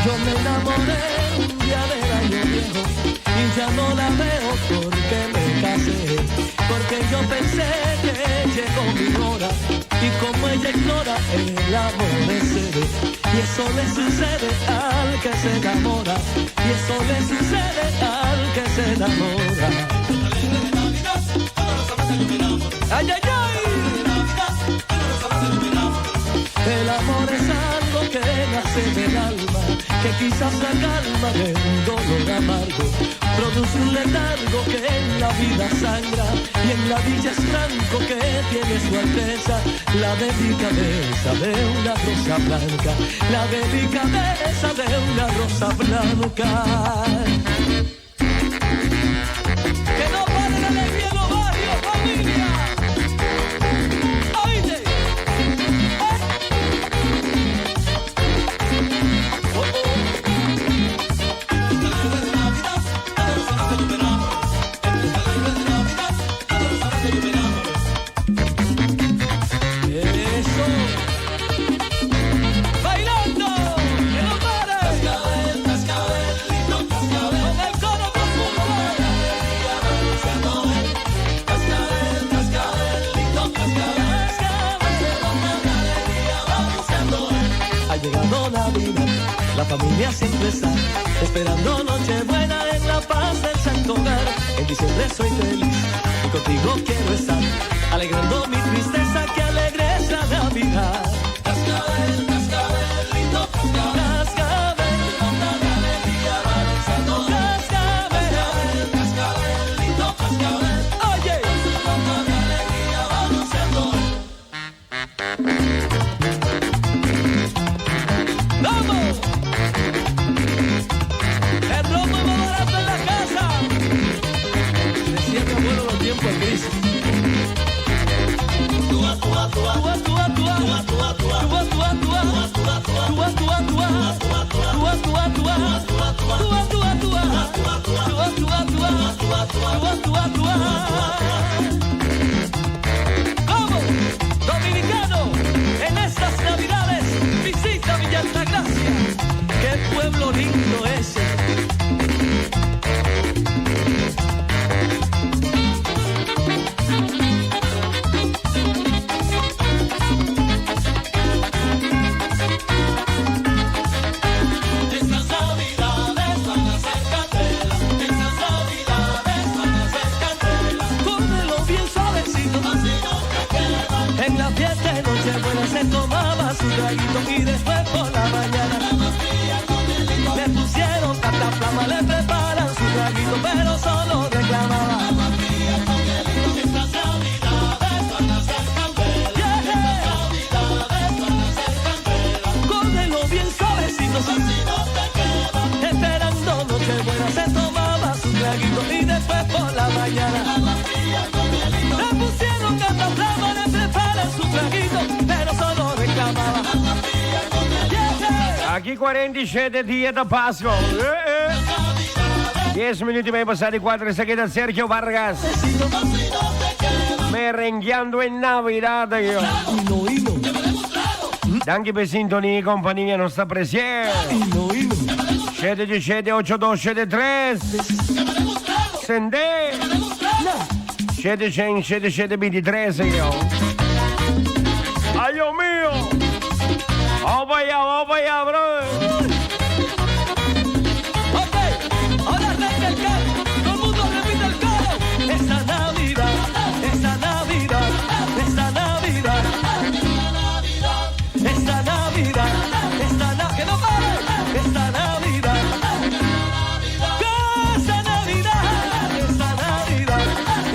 Yo me enamoré un día del año viejo y ya no la veo porque me casé. Porque yo pensé que llegó mi hora y como ella ignora el amor es Y eso le sucede al que se enamora. Y eso le sucede al que se enamora. Ay, ay, ay. El amor es algo que nace del alma, que quizás la calma de un dolor amargo produce un letargo que en la vida sangra y en la dicha es franco que tiene su alteza la delicadeza de una rosa blanca, la delicadeza de una rosa blanca. Que no pare la alegría en los barrios, familia. ¿Oíste? Eso. Bailando. Que no pare. Cascabel, cascabelito, cascabel. Con el coro todo el mundo. Cascabel, cascabelito, cascabel. Ha llegado Navidad, la familia siempre está esperando Nochebuena en la paz del santo hogar. En diciembre soy feliz y contigo quiero estar, alegrando mi tristeza que alegre es la Navidad. Cascabel, cascabelito, cascabel. Cascabel, cascabel, cascabelito, cascabel. Oye. ¡Vamos! ¡El romo más barato en la casa! Decía mi abuelo los tiempos de crisis. Tua, tua, tua. Tua, tua, tua. Tua, tua, tua. Tua, tua, tua. Tua, tua, tua. Tua, tua, tua. Tua, tua, tua. Tua, tua, tua. Tua, tua, tua. ¿Cómo? Dominicano, en estas navidades visita Villa Altagracia. ¡Qué pueblo lindo ese! Estas navidades van a ser candela. Estas navidades van a ser candela. Cómelo bien suavecito. Así no te quema. En la fiesta de Nochebuena se tomaba su traguito y después por la mañana le pusieron cataflama, le preparan su traguito, pero solo reclamaba. Estas navidades van a ser candela. Estas navidades van a ser candela. Cómelo bien suavecito. Así no te quema. Esperando Nochebuena se tomaba su traguito y después por la mañana le pusieron cataflama, le preparan su traguito, pero solo reclamaba. Aki 47 dia ta Pasco. Eh, eh. 10 minuut y mei pasa di 4. Esaki ta Sergio Vargas. Merengueando en Navidad. Yo. Danki pa sintonia y compania, nos ta aprecia. 7 8 2 7 3. Sende. 7 7 7 23. Yo. Ay, Dios mío. Vamos para allá, vamos para allá, bro. Ok, ahora arranca el coro. Todo el mundo repite el coro. Esta Navidad, esta Navidad, esta Navidad. Esta Navidad, esta Navidad, que no pare. Esta Navidad. Esta Navidad, esta Navidad,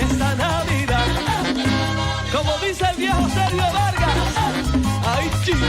esta Navidad. Como dice el viejo Sergio Vargas. Ay, chichi.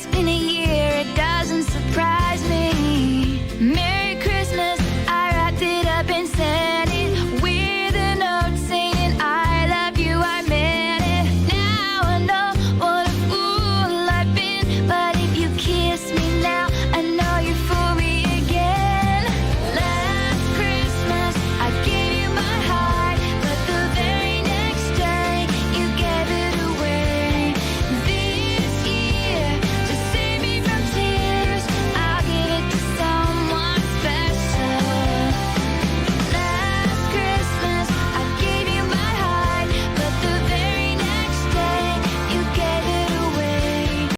It's been a year, it doesn't surprise me. Merry Christmas, I wrapped it up and sent it with a note saying I love you, I meant it. Now I know what a fool I've been, but if you kiss me now, I know you fool me again. Last Christmas, I gave you my heart, but the very next day, you gave it away. This year, to save me from tears, I'll give it to someone special. Last Christmas, I gave you my heart, but the very next day, you gave it away.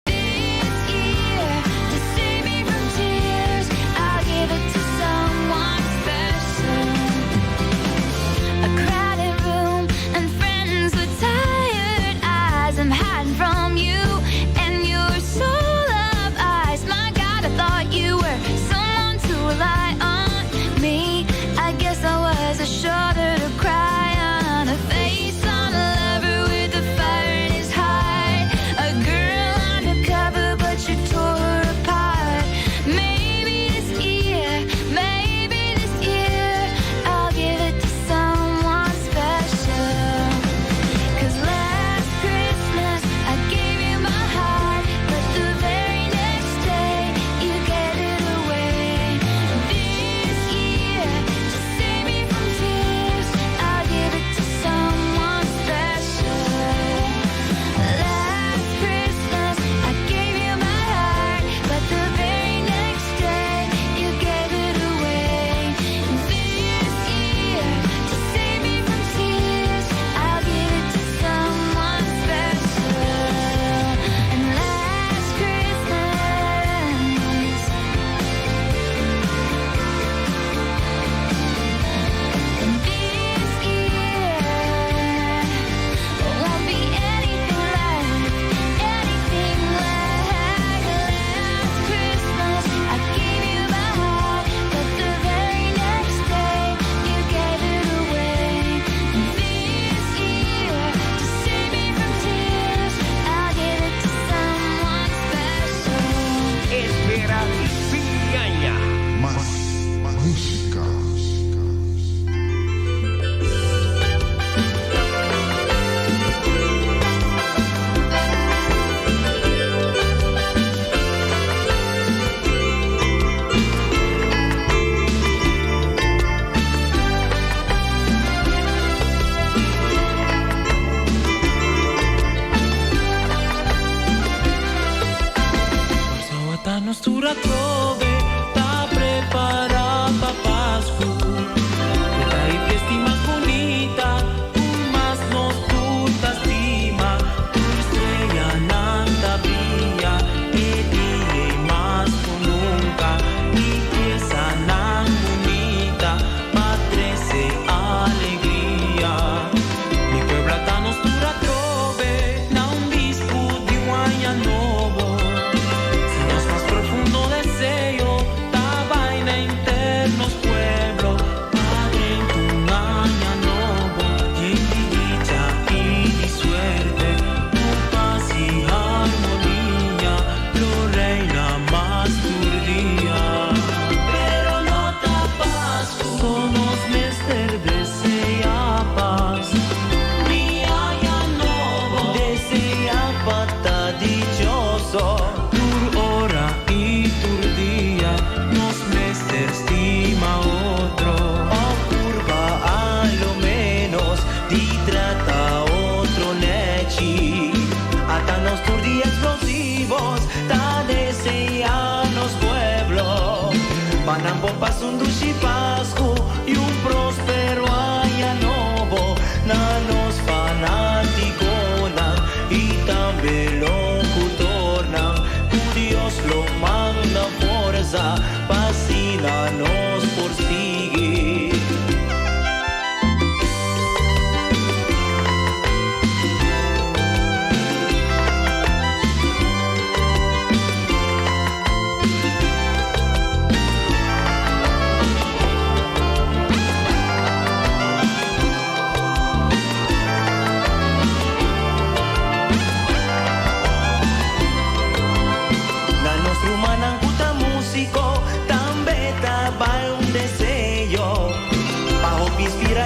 This year, to save me from tears, I'll give it to someone special. A crowded room and friends with tired eyes. I'm hiding from you and your soul of eyes. My God, I thought you were someone to rely on me. I guess I was a shoulder to cry on, a face on a lover with a fire in his heart. A girl undercover, but you tore her apart. Maybe this year, maybe this year, I'll give it to someone special. 'Cause last Christmas I gave you my heart, but the very next day you gave it away. This year, to save me from tears, I'll give it to someone special. Last Christmas I gave you my heart, but the very next day you gave it away. This year, to save me from tears, I'll give it to someone special. And last Christmas, and this year won't be anything like, anything like last Christmas. I gave you my heart, but the very next day you gave it away. And this year, to save me from tears, I'll give it to someone special. Espera fin di aña. Mas músika. Ata nos tur atrobe ta prepara pa Pasku. E ta e fiesta mas bunita, ku mas nos tur ta stima. Tur streanan ta bria, e dia mas ku nunka. I piesanan bunita, pa trese alegria. Mi pueblo ata nos tur atrobe, na un bispu di un aña nobo. Si nos mas profundo deseo ta bai na henter nos pueblo, pa drenta un aña nobo, yen di dicha i di suerte, ku pas i harmonia lo reina mas tur dia. Pero no ta Pasku so nos mester deseá pas, ni aña nobo. Deseá pa ta dichoso. Tur ora i tur dia nos mester stima otro. Òf purba a lo ménos di trata otro nèchi. Ata nos tur di Explosivos ta deseá nos pueblo. Pa nan por pasa un dushi Pasku i un próspero aña nobo na nos fanátikonan i tambe lokutornan. Ku Dios lo manda forsa pa asina nos por sigui.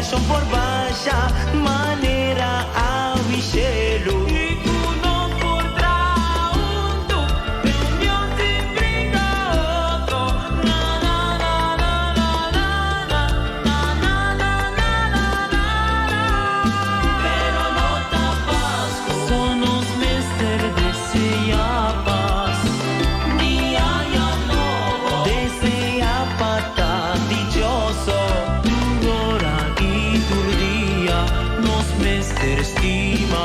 Kurason por basha manera awi shelu. I ku nos por traha huntu den union sin bringa otro. Na na na na na na na na na na na na na na. Pero no ta Pasku. So nos mester desea pas. Di aña nobo. Desea pa ta dichoso. Tur ora i tur dia nos mester stima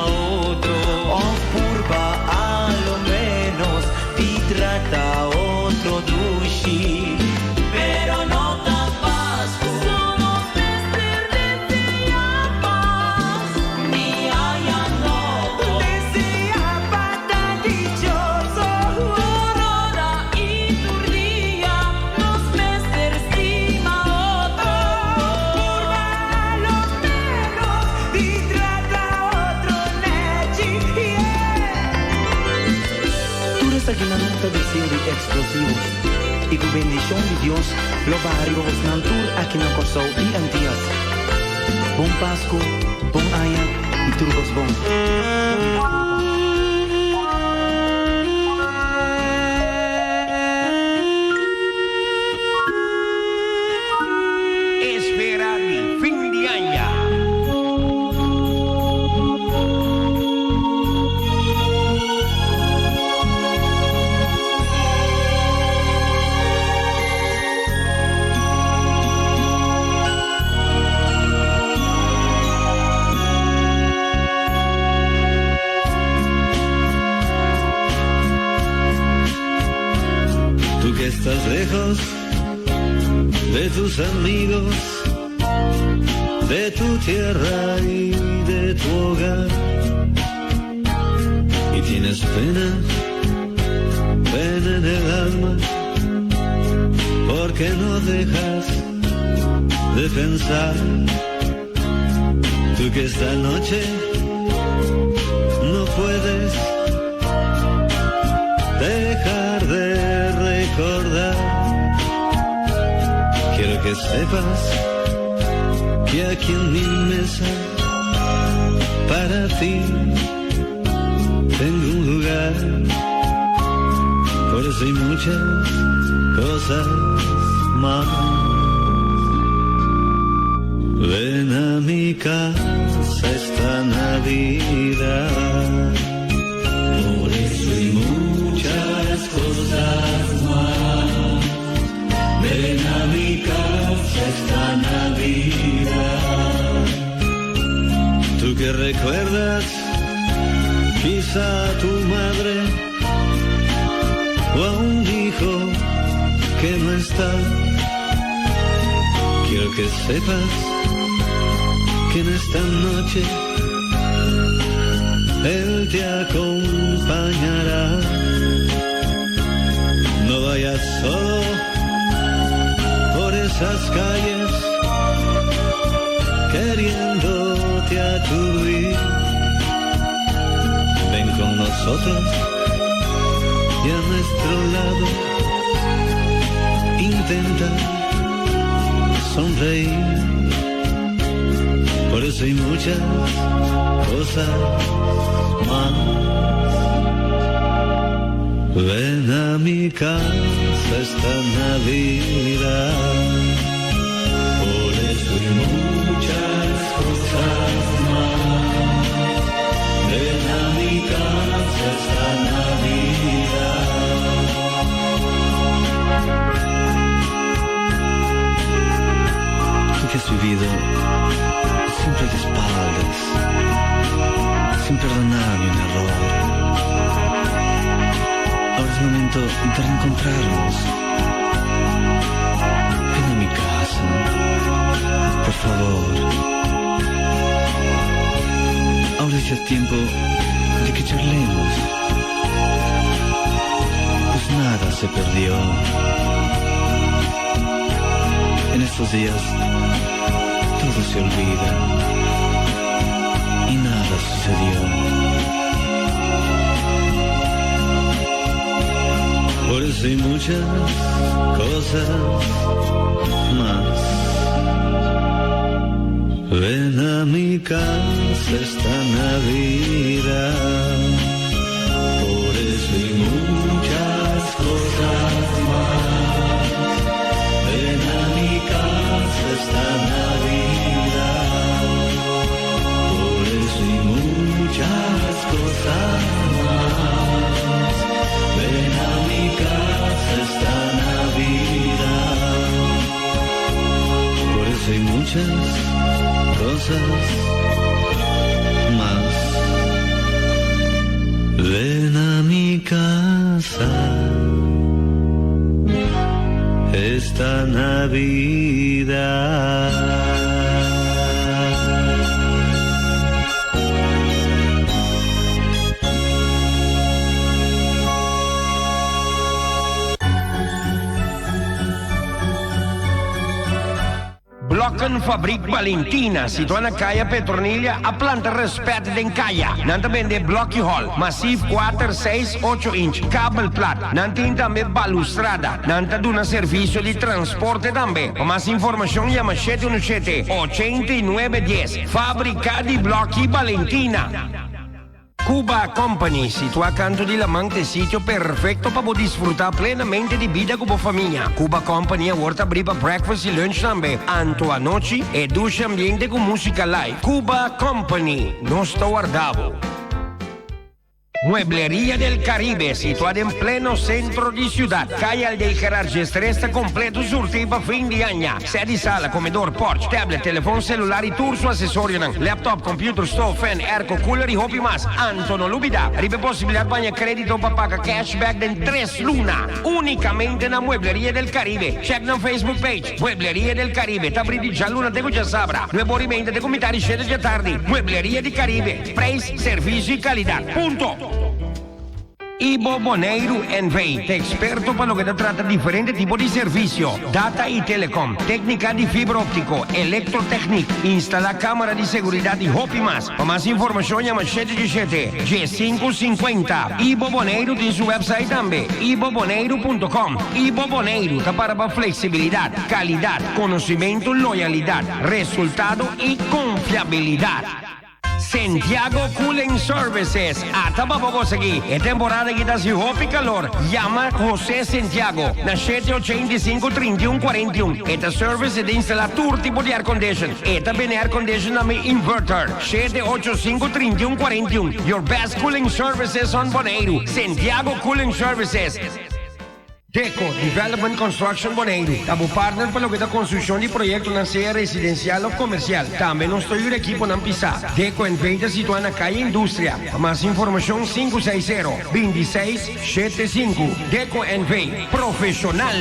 otro. Of purba a lo menos di trata otro dushi. Pero no ta Pasku. So nos mester desea pas. Di aña nobo. Desea pa ta dichoso. Tur ora i tur dia nos mester stima otro. Purba a lo menos di trata otro nechi, yeah. Tur esakinan ta deseo di Explosivos i ku bendishon di Dios lo baha riba bosnan tur aki na Kòrsou i Antias. Bon Pasku, bon aña i tur kos bon. Esfera di fin di aña. Tú que estás lejos de tus amigos, de tu tierra y de tu hogar. Y tienes pena, pena en el alma, porque no dejas de pensar. Tú que esta noche no puedes dejar de recordar. Quiero que sepas que aquí en mi mesa para ti tengo un lugar. Por eso hay muchas cosas más. Ven a mi casa esta Navidad. Por eso y muchas cosas más. Ven a mi casa esta Navidad. Tú que recuerdas quizá a tu madre o a un hijo que no está. Quiero que sepas que en esta noche él te acompañará. No vayas solo por esas calles queriéndote aturdir. Ven con nosotros y a nuestro lado intenta sonreír. Por eso hay muchas cosas más. Ven a mi casa esta Navidad. Por eso y muchas cosas más. Ven a mi casa esta Navidad. Tú que has vivido siempre de espaldas, sin perdonar ni un error. Ahora es momento de reencontrarnos. Ven a mi casa, por favor. Ahora es ya tiempo de que charlemos. Pues nada se perdió. En estos días todo se olvida y nada sucedió. Por eso y muchas cosas más. Ven a mi casa esta Navidad, por eso y muchas cosas más. Ven a mi casa esta Navidad, por eso y muchas cosas más. Ven a mi casa esta Navidad, por eso y muchas cosas más. Ven a mi casa esta Navidad. Blokkenfabriek Valentina, situá na Kaya Petronilia, a planta rèspèt den kaya. Nan ta bende blòki hòl, masif kuater, seis, ocho inch, kabel plat. Nan tin tambe balustrada. Nan ta duna servisio di transporte tambe. Pa mas informashon yama shete unu shete, 89 dies. Fábrika di Blòki Valentina. Cuba Company, situá kantu di laman, ta e sitio perfekto pa bo disfrutá plenamente di bida ku bo famia. Cuba Company awor ta abrí pa breakfast i lunch tambe. Anto anochi, e dushi ambiente ku músika live. Cuba Company, nos ta warda bo. Muebleria del Caribe, situá den pleno sentro di siudat, Kaya Aldey Gerard Gestres ta kompleto surtí pa fin di aña. Sè di sala, komedor, porch, tablet, telefon selular i tur su asesorionan, laptop, computer, stove, fan, airco, cooler i hopi mas. Anto no lubida riba e posibilidat pa haña kredito pa paga cashback den tres luna. Unicamente na Muebleria del Caribe. Check nan Facebook page, Muebleria del Caribe. Ta abri di djaluna te ku djasabra, nuebe ora i meinta te ku mitad di shete djatardi. Muebleria di Caribe, prijs, servicio i calidad. Punto! Ibo Boneiru NV. ta eksperto pa loke ta trata diferente tipo di servisio, data i telecom, téknika di fibra óptiko, elektrotèknik, instalá kámara di seguridat i hopi mas. Pa mas informashon yama shete dje shete, dje sinku sinkuenta. Ibo Boneiru tin su wèpsait tambe, iboboneiru punto com. Ibo Boneiru ta para pa fleksibilidat, kalidat, konosimentu, loyalidat, resultado i konfiabilidat. Santiago Cooling Services ata pa bo konsegui e temporada aki ta hasi hopi kalor. Yama Jose Santiago na shete ochenta i sinku, trinta i un, kuarenta i un. E ta service e ta instala tur tipo di aircondition. E ta bende aircondition tambe inverter. Shete ocho sinku, trinta i un, kuarenta i un. Your best cooling services on Boneiru. Santiago Cooling Services. Deco Development Construction Boneiru ta bo partner pa loke ta konstrukshon di proyektonan sea residensial òf komersial. Tambe nos ta yuda ekiponan pisá. Deco NV ta situá na Kaya Industria. Pa mas informashon 560, 26, 75. Deco NV, profeshonal!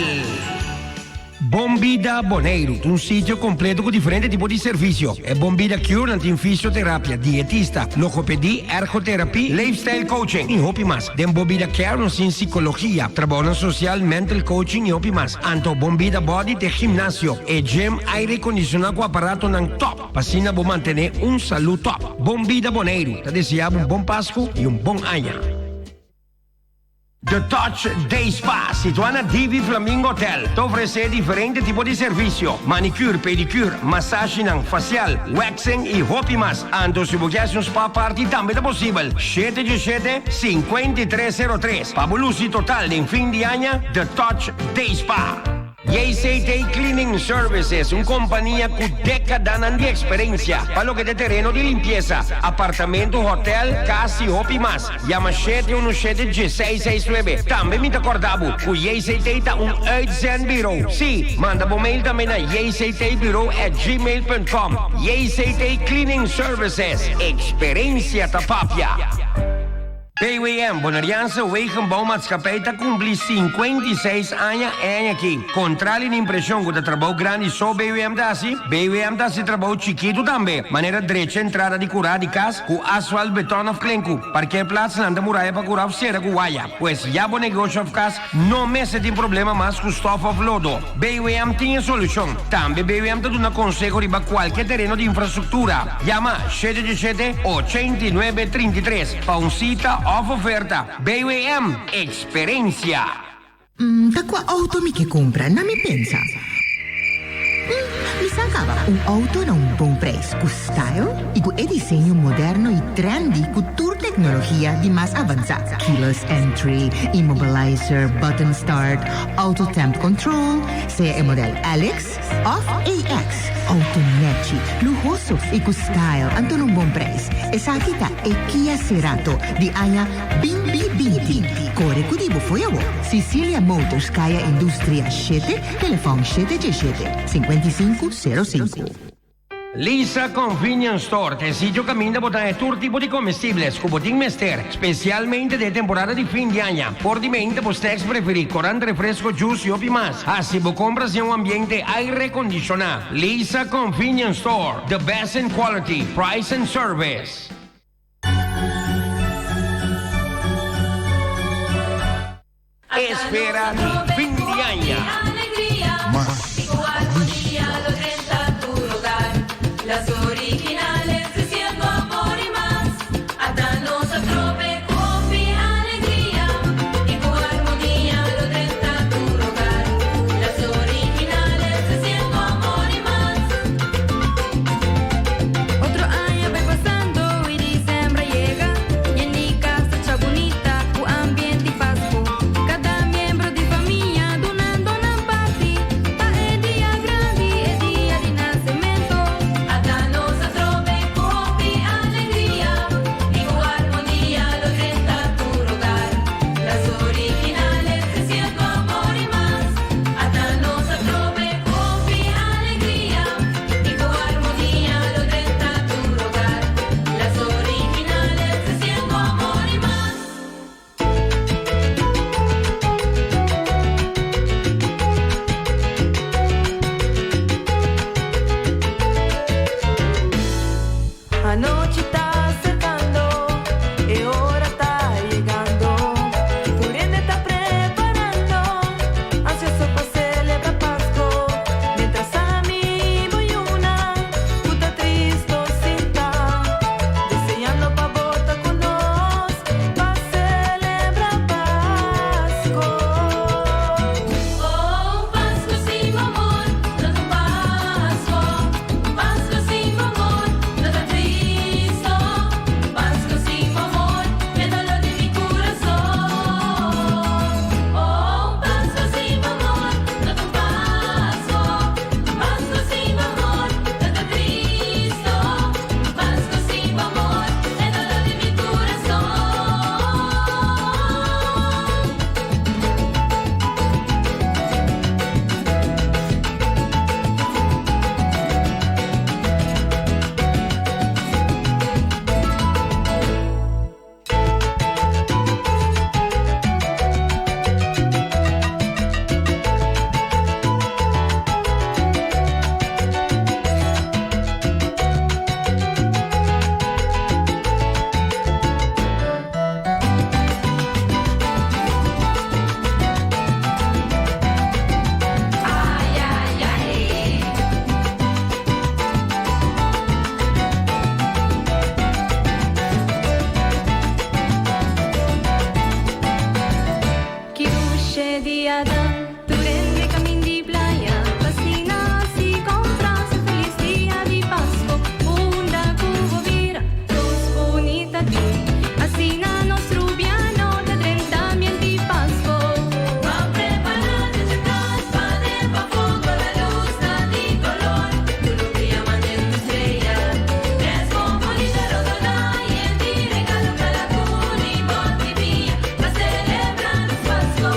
Bon Bida Boneiru ta un sitio kompleto ku diferente tipo di servisio. E Bon Bida Cure nan tin fisioterapia, dietista, logopedi, ergoterapie, leefstijl coaching i hopi mas. Den Bon Bida Care nos tin psikologia, trabounan sosial, mental coaching i hopi mas. Anto Bon Bida Body ta e gimnasio, e gym aire kondisioná ku aparatonan top pa asina bo mantené un salú top. Bon Bida Boneiru ta deseá bo un bon Pasku i un bon aña. The Touch Day Spa, situá na Divi Flamingo Hotel, ta ofresé diferente tipo di servisio, manicure, pedicure, masashinan, facial, waxing i hopi mas. Anto si bo ke hasi un spa party tambe ta posibel. Shete dje shete, 53 zero tres. Pa bo lusi total den fin di aña, The Touch Day Spa. JCT Cleaning Services, un kompania ku dékadanan di eksperensia pa loke ta tereno di limpiesa, apartamento, hotèl, kas i hopi mas. Yama shete unu shete dieseis seis nuebe. Tambe mi ta kòrda bo ku JCT ta un uitzendburo. Sí, manda bo mail tambe na jctbureau@gmail.com. JCT Cleaning Services, eksperensia ta papia. BWM, Boneriaanse Wegenbouwmaatschappij, ta kumpli 56 aña e aña aki. Kontrali na impreshon ku ta trabou grandi so BWM ta hasi, BWM ta hasi trabou chikitu tambe, manera drecha entrada di kurá di kas ku asfalt, beton òf klenku, parkeerplaats, lanta muraya pa kurá òf sera ku waya. Pues ya bo negosio òf kas no mester tin problema mas ku stòf òf lodo. BWM tin e solushon. Tambe BWM ta duna konseho riba kualke tereno di infrastruktura. Yama shete ocho shete, 89 33 pa un sita òf oferta. BWM, eksperensia! Ta kua outo mi ke kumpra? Na mi pensa. Mi sa kaba. Un outo na un bon prijs, ku style i ku e diseño moderno i trendy ku tur teknologia di mas avansá. Keyless entry, immobilizer, button start, auto temp control, sea e model LX òf AX. Outo nèchi, luhoso i ku style anto na un bon prijs. Esaki ta e Kia Cerato di aña 2020. Kore ku di bo fo'i awor. Cecilia Motors, Kaya Industria shete, telefòn shete djeshete, 55 05. Lisa Convenience Store ta e sitio kaminda bo ta haña tur tipo di comestibles ku bo tin mester, spesialmente den e temporada di fin di aña. Por di menta bo snacks preferí, korant, refresko, juice i hopi mas. Hasi bo kompras den un ambiente aire kondishoná. Lisa Convenience Store, the best in quality, price and service. Espera di fin di aña. Mas música. Otro aña bai pasando y diciembre yega. Y mi cas ta bunita cu ambiente Pasco. Cada miembro di famia dunando nan parti. Pa e dia grandi, e dia di nacemento. Ata nos atrobe cu hopi alegria. Y cu armonia lo drenta tur hogar. Las originales creciendo amor y mas. Ata nos atrobe cu hopi alegria. Y cu armonia lo drenta tur hogar. Las originales creciendo amor y mas. Anochi ta acercando, e ora ta yegando. Tur hende ta preparando, ansioso pa celebra Pasco. Mientras ami bo yiunan, cu ta tristo sinta, deseando pa bo ta cu nos, pa celebra Pasco. Oh, Pasco sin amor, no ta Pasco. Pasco sin amor, no ta tristo. Pasco sin amor, e dolor di mi curason. Oh, Pasco sin amor, no ta Pasco. Pasco sin amor, no ta tristo. Pasco sin amor, e dolor di mi curason. Ay, ay, ay. Ki dushi dia ta, tur hende caminda di playa, p'asina haci compra, feliz dia di Pasco, unda cu bo bira, cos bunita tin, asina nos rubiano ta drenta ambiente di Pasco. Ban prepara den cas, paden pafo, la luz ta di color, tur ta briya manera un strea, tres bunita rondona y di regalo calacun y boti biña, pa celebra nos Pasco.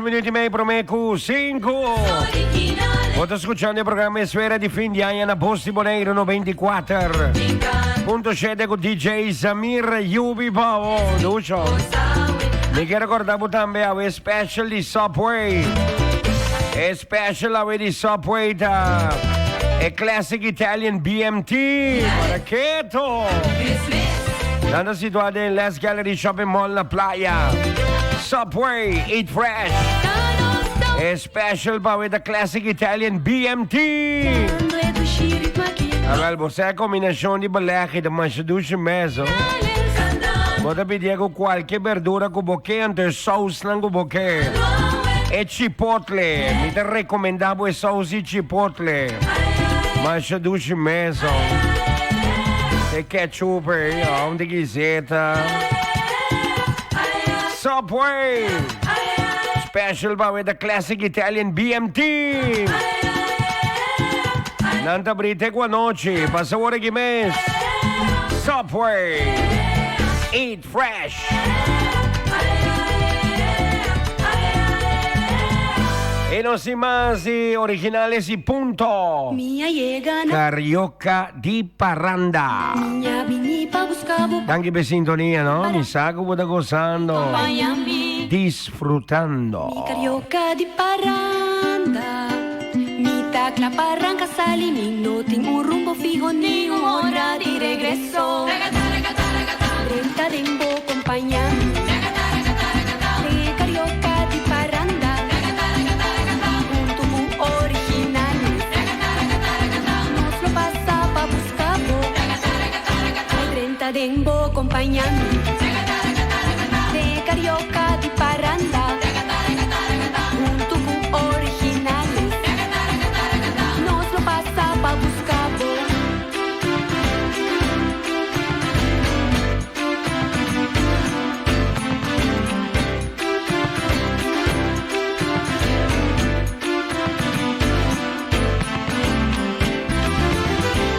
minuut i mei promé ku sinku. Bo ta skuchando e programa Esfera di Fin di Aña na Bos di Boneiru 94.7 ku DJ Samir Yubi Pavo. Ducho. Mi ke rekorda bo tambe awe special di Subway. E special awe di Subway ta e Classic Italian BMT. Para keto. Nan ta situá den Les Gallery Shopping Mall na Playa. Subway, eat fresh. E special pa awe ta Classic Italian BMT. Awel, bo sa e kombinashon di beleg ta masha dushi mes, ho. Bo ta pidié ku kualke berdura ku bo ke, anto e sousnan ku bo ke. E chipotle, mi ta rekomendá bo e sous di chipotle. Masha dushi mes, ho. E ketchup ei, un tiki zeta. Subway! Special pa awe ta Classic Italian BMT! Nan ta bri te ku anochi, pasa ora ki mes. Subway! Eat fresh! Y no sin mas di originales y punto. Carioca di Paranda. Danki p'e sintonia no, mi sa ku bo ta gosando, disfrutando. Mi carioca di paranda Mi ta cla pa ranca sali Mi no tin un rumbo fiho ni un hora di regreso Drenta den bo compaña Mi carioca di paranda Hunto cu originales Nos lo pasa pa busca bo Ay drenta den bo compaña mi De carioca di paranda Hunto cu originales Nos lo pasa pa busca bo.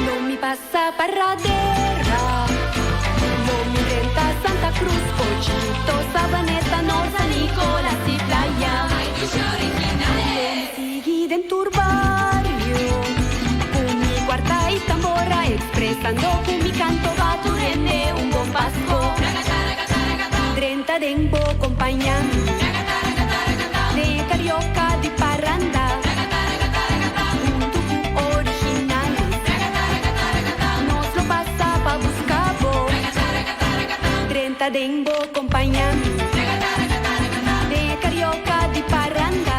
Lo mi pasa Paradera, lo mi drenta Santa Cruz, Pochito, Sabaneta, Noord, San Nicolas y Playa. Lo mi sigui den tur bario, cu mi cuarta y tambora, expresando cu mi canto pa tur hende un bon Pasco. Drenta den bo compaña mi. De carioca di paranda. Hunto cu originales. Nos lo pasa pa busca bo. Drenta den bo compaña mi. De carioca di paranda.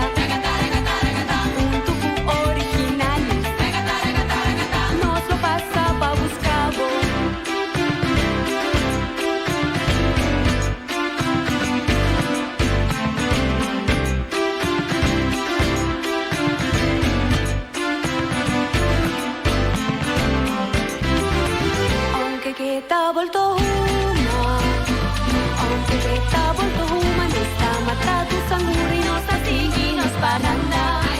Hunto cu originales. Nos lo pasa pa busca bo. Aunke ke ta bolto huma, aunke ke ta bolto huma, nos ta mata tur sangura y nos ta sigui nos paranda. Ay,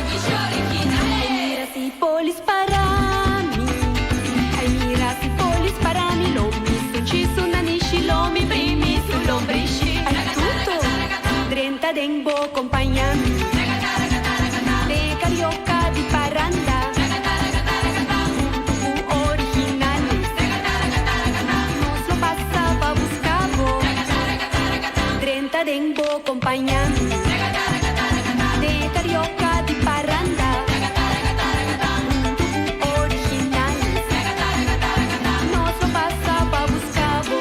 mira si polis para mi, ay, mira si polis para mi, lo mi suchi su nanishi, lo mi primi su lombrishi. Ay, tuto, drenta den bo compaña mi. De carioca di paranda. Hunto cu originales. Nos lo pasa pa busca bo. Drenta den bo compaña mi. De carioca di paranda. Hunto cu originales. Nos lo pasa pa busca bo.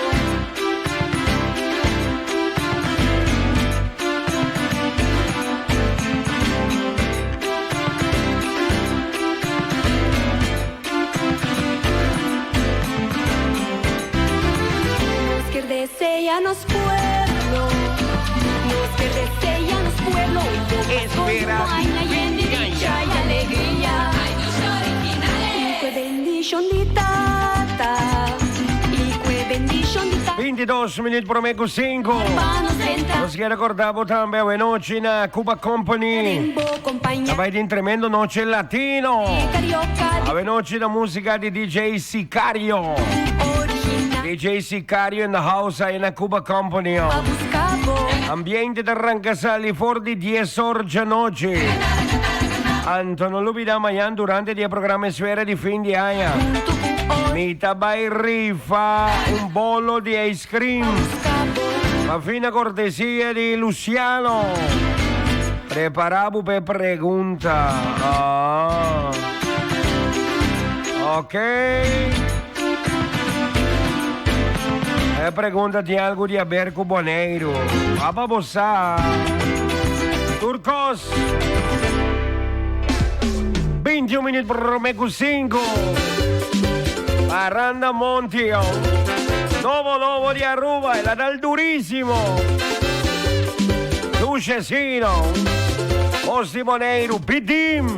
Nos kier desea nos pueblo, nos kier desea nos pueblo un bon Pasco y un bon aña yen di dicha y alegria. Y cu e bendicion di Tata, y cu e bendicion di Tata. 22 minuut prome cu 5. Nos kier recorda bo tambe awenochi na Cuba Company. Ta bay tin tremendo noche latino. Awenochi na musica di DJ Sicario. DJ Sicario in the house ahí na Cuba Company. Ambiente ta ranka sali for di dies or djanochi. Anto no lubida mañan durante di e programa Esfera di fin di aña mi ta bai rifa un bolo di ice cream pa fina cortesia di Luciano. Prepara bo p'e pregunta. Ah. Ok. E pregunta tin algu di haber ku Boneiru. Aba bo sa. Tur kos. 21 minuut prome ku 5. Paranda Monti. Nobo nobo di Aruba. El a dal durísimo. Dushesino. Bos di Boneiru. Bidim.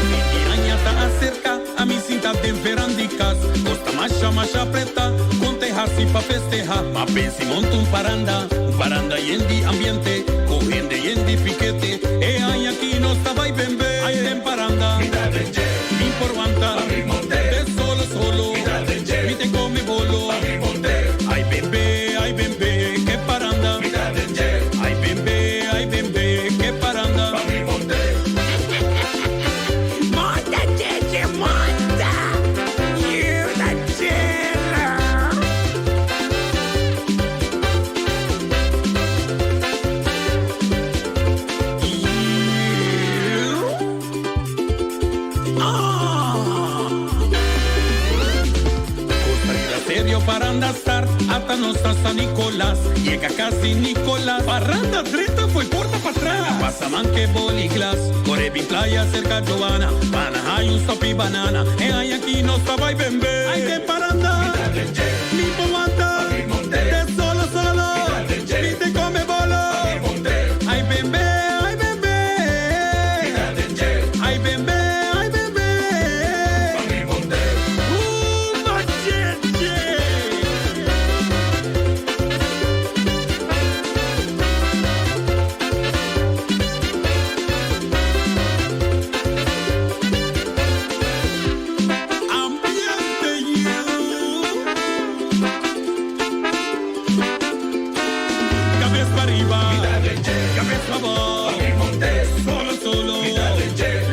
Di aña ta acerca, ami sinta den veran di cas. Cos ta masha masha preta, con te haci pa festeha. Ma pensi monta un paranda, un paranda yen di ambiente, cu hende yen di pikete. E aña aki nos ta bay bembe. Ay den paranda, mi ta den dje, mi por wanta, pa mi monte. Te solo solo, mi ta den dje, mi te come bolo, pa mi monte. Ay bembe, ay bembe, ke paranda, mi ta den dje. Ay bembe, ay bembe, ke paranda, pa mi monte. Monta Cheche, monta! Yuda Chela! Costa serio paranda start, ata nos ta San Nicolas. Yega casi Nicolas, paranda drenta fo'i porta patras. Pasa man ke boli glas, core bin playa cerca Joana. Pana hay un sopi banana, e ay aki nos ta bay bembe. Ay den paranda, mi por wanta, te solo solo, mi te come bolo. Ay bembe, ay bembe, ay bembe, ay bembe. Machete! Ambiente you. Cabes pa riba, cabes pa bou. Solo solo,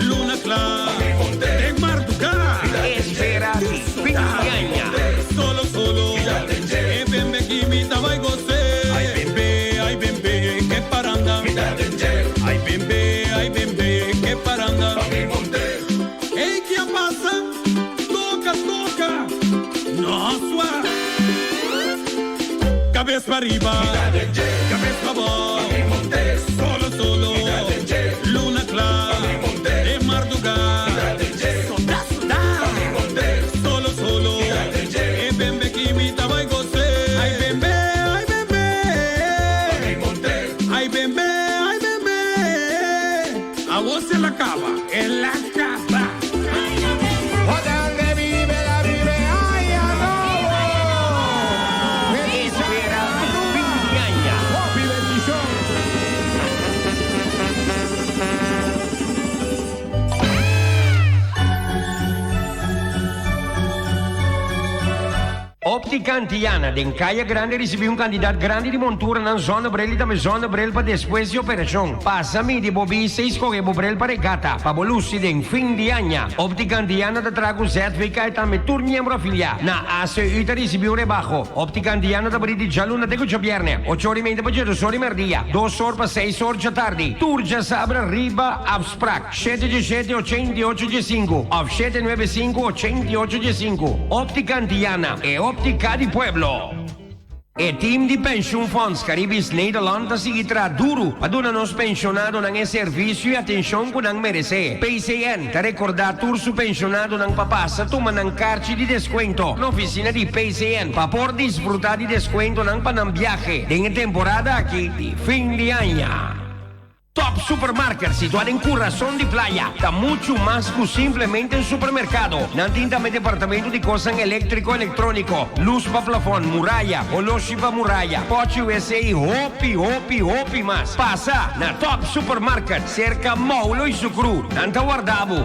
luna cla, den marduga. Espera di fin di aña. Solo solo, e bembe ki mi ta bay goce. Ay bembe, ay bembe, ke paranda. Ay bembe, ay bembe, ke paranda. Ey ki a pasa? Toca, toca. No swa. Cabes pa riba, cabes pa bou. Solo solo, luna cla, den marduga. Soda, soda. Solo solo, e bembe ki mi ta bay goce. Ay bembe, ay bembe. Ay bembe, ay bembe. Awor el a caba, el a caba. Donde vive la vive, ay, Espera di fin di aña. Hopi bendicion. Optica Antiana den Kaya Grande ricibi un cantidad grandi di monturanan zonnebril y tambe zonnebril pa despues di operacion. Pasa midi bo bista y scoge bo bril pa regata pa bo luci den fin di aña. Optica Antiana ta traha cu ZVK y tambe tur miembro afilia na ACU ta ricibi un rebaho. Optica Antiana ta bri di djaluna te cu djabierne, ocho ora y media pa djedos ora y merdia, dos or pa seis or djatardi. Tur djasabra riba afsprak. Shete djeshete ochenta i ocho djesinku òf 795 88 djesinku. Óptica Antiana, e óptica di pueblo. E team di Pensioenfonds Caribisch Nederland ta sigui traha duru pa duna nos pensionadonan e servisio i atenshon ku nan meresé. PCN ta rekordá tur su pensionadonan pa pasa tuma nan karchi di deskuento na ofisina di PCN pa por disfrutá di deskuentonan pa nan biahe den e temporada aki di fin di aña. Top Supermarket, situá den kurason di Playa, ta muchu mas ku simplemente un supermerkado. Nan tin tambe departamento di kosnan eléktriko, elektróniko, lus pa plafòn, muraya, oloshi pa muraya, pòchi wc i hopi, hopi, hopi mas. Pasa na Top Supermarket, serka Moulo i Sukru. Nan ta warda bo.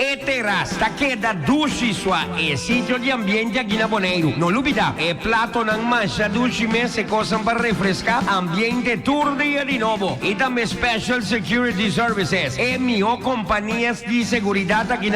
E teras ta keda dushi sua, e sitio di ambiente aki na Boneiru. No lubidá, e platonan masha dushi mes, e kosnan pa refreská ambiente tur dia di nobo. I tambe Special Security Services, e mihó kompania di seguridat aki na.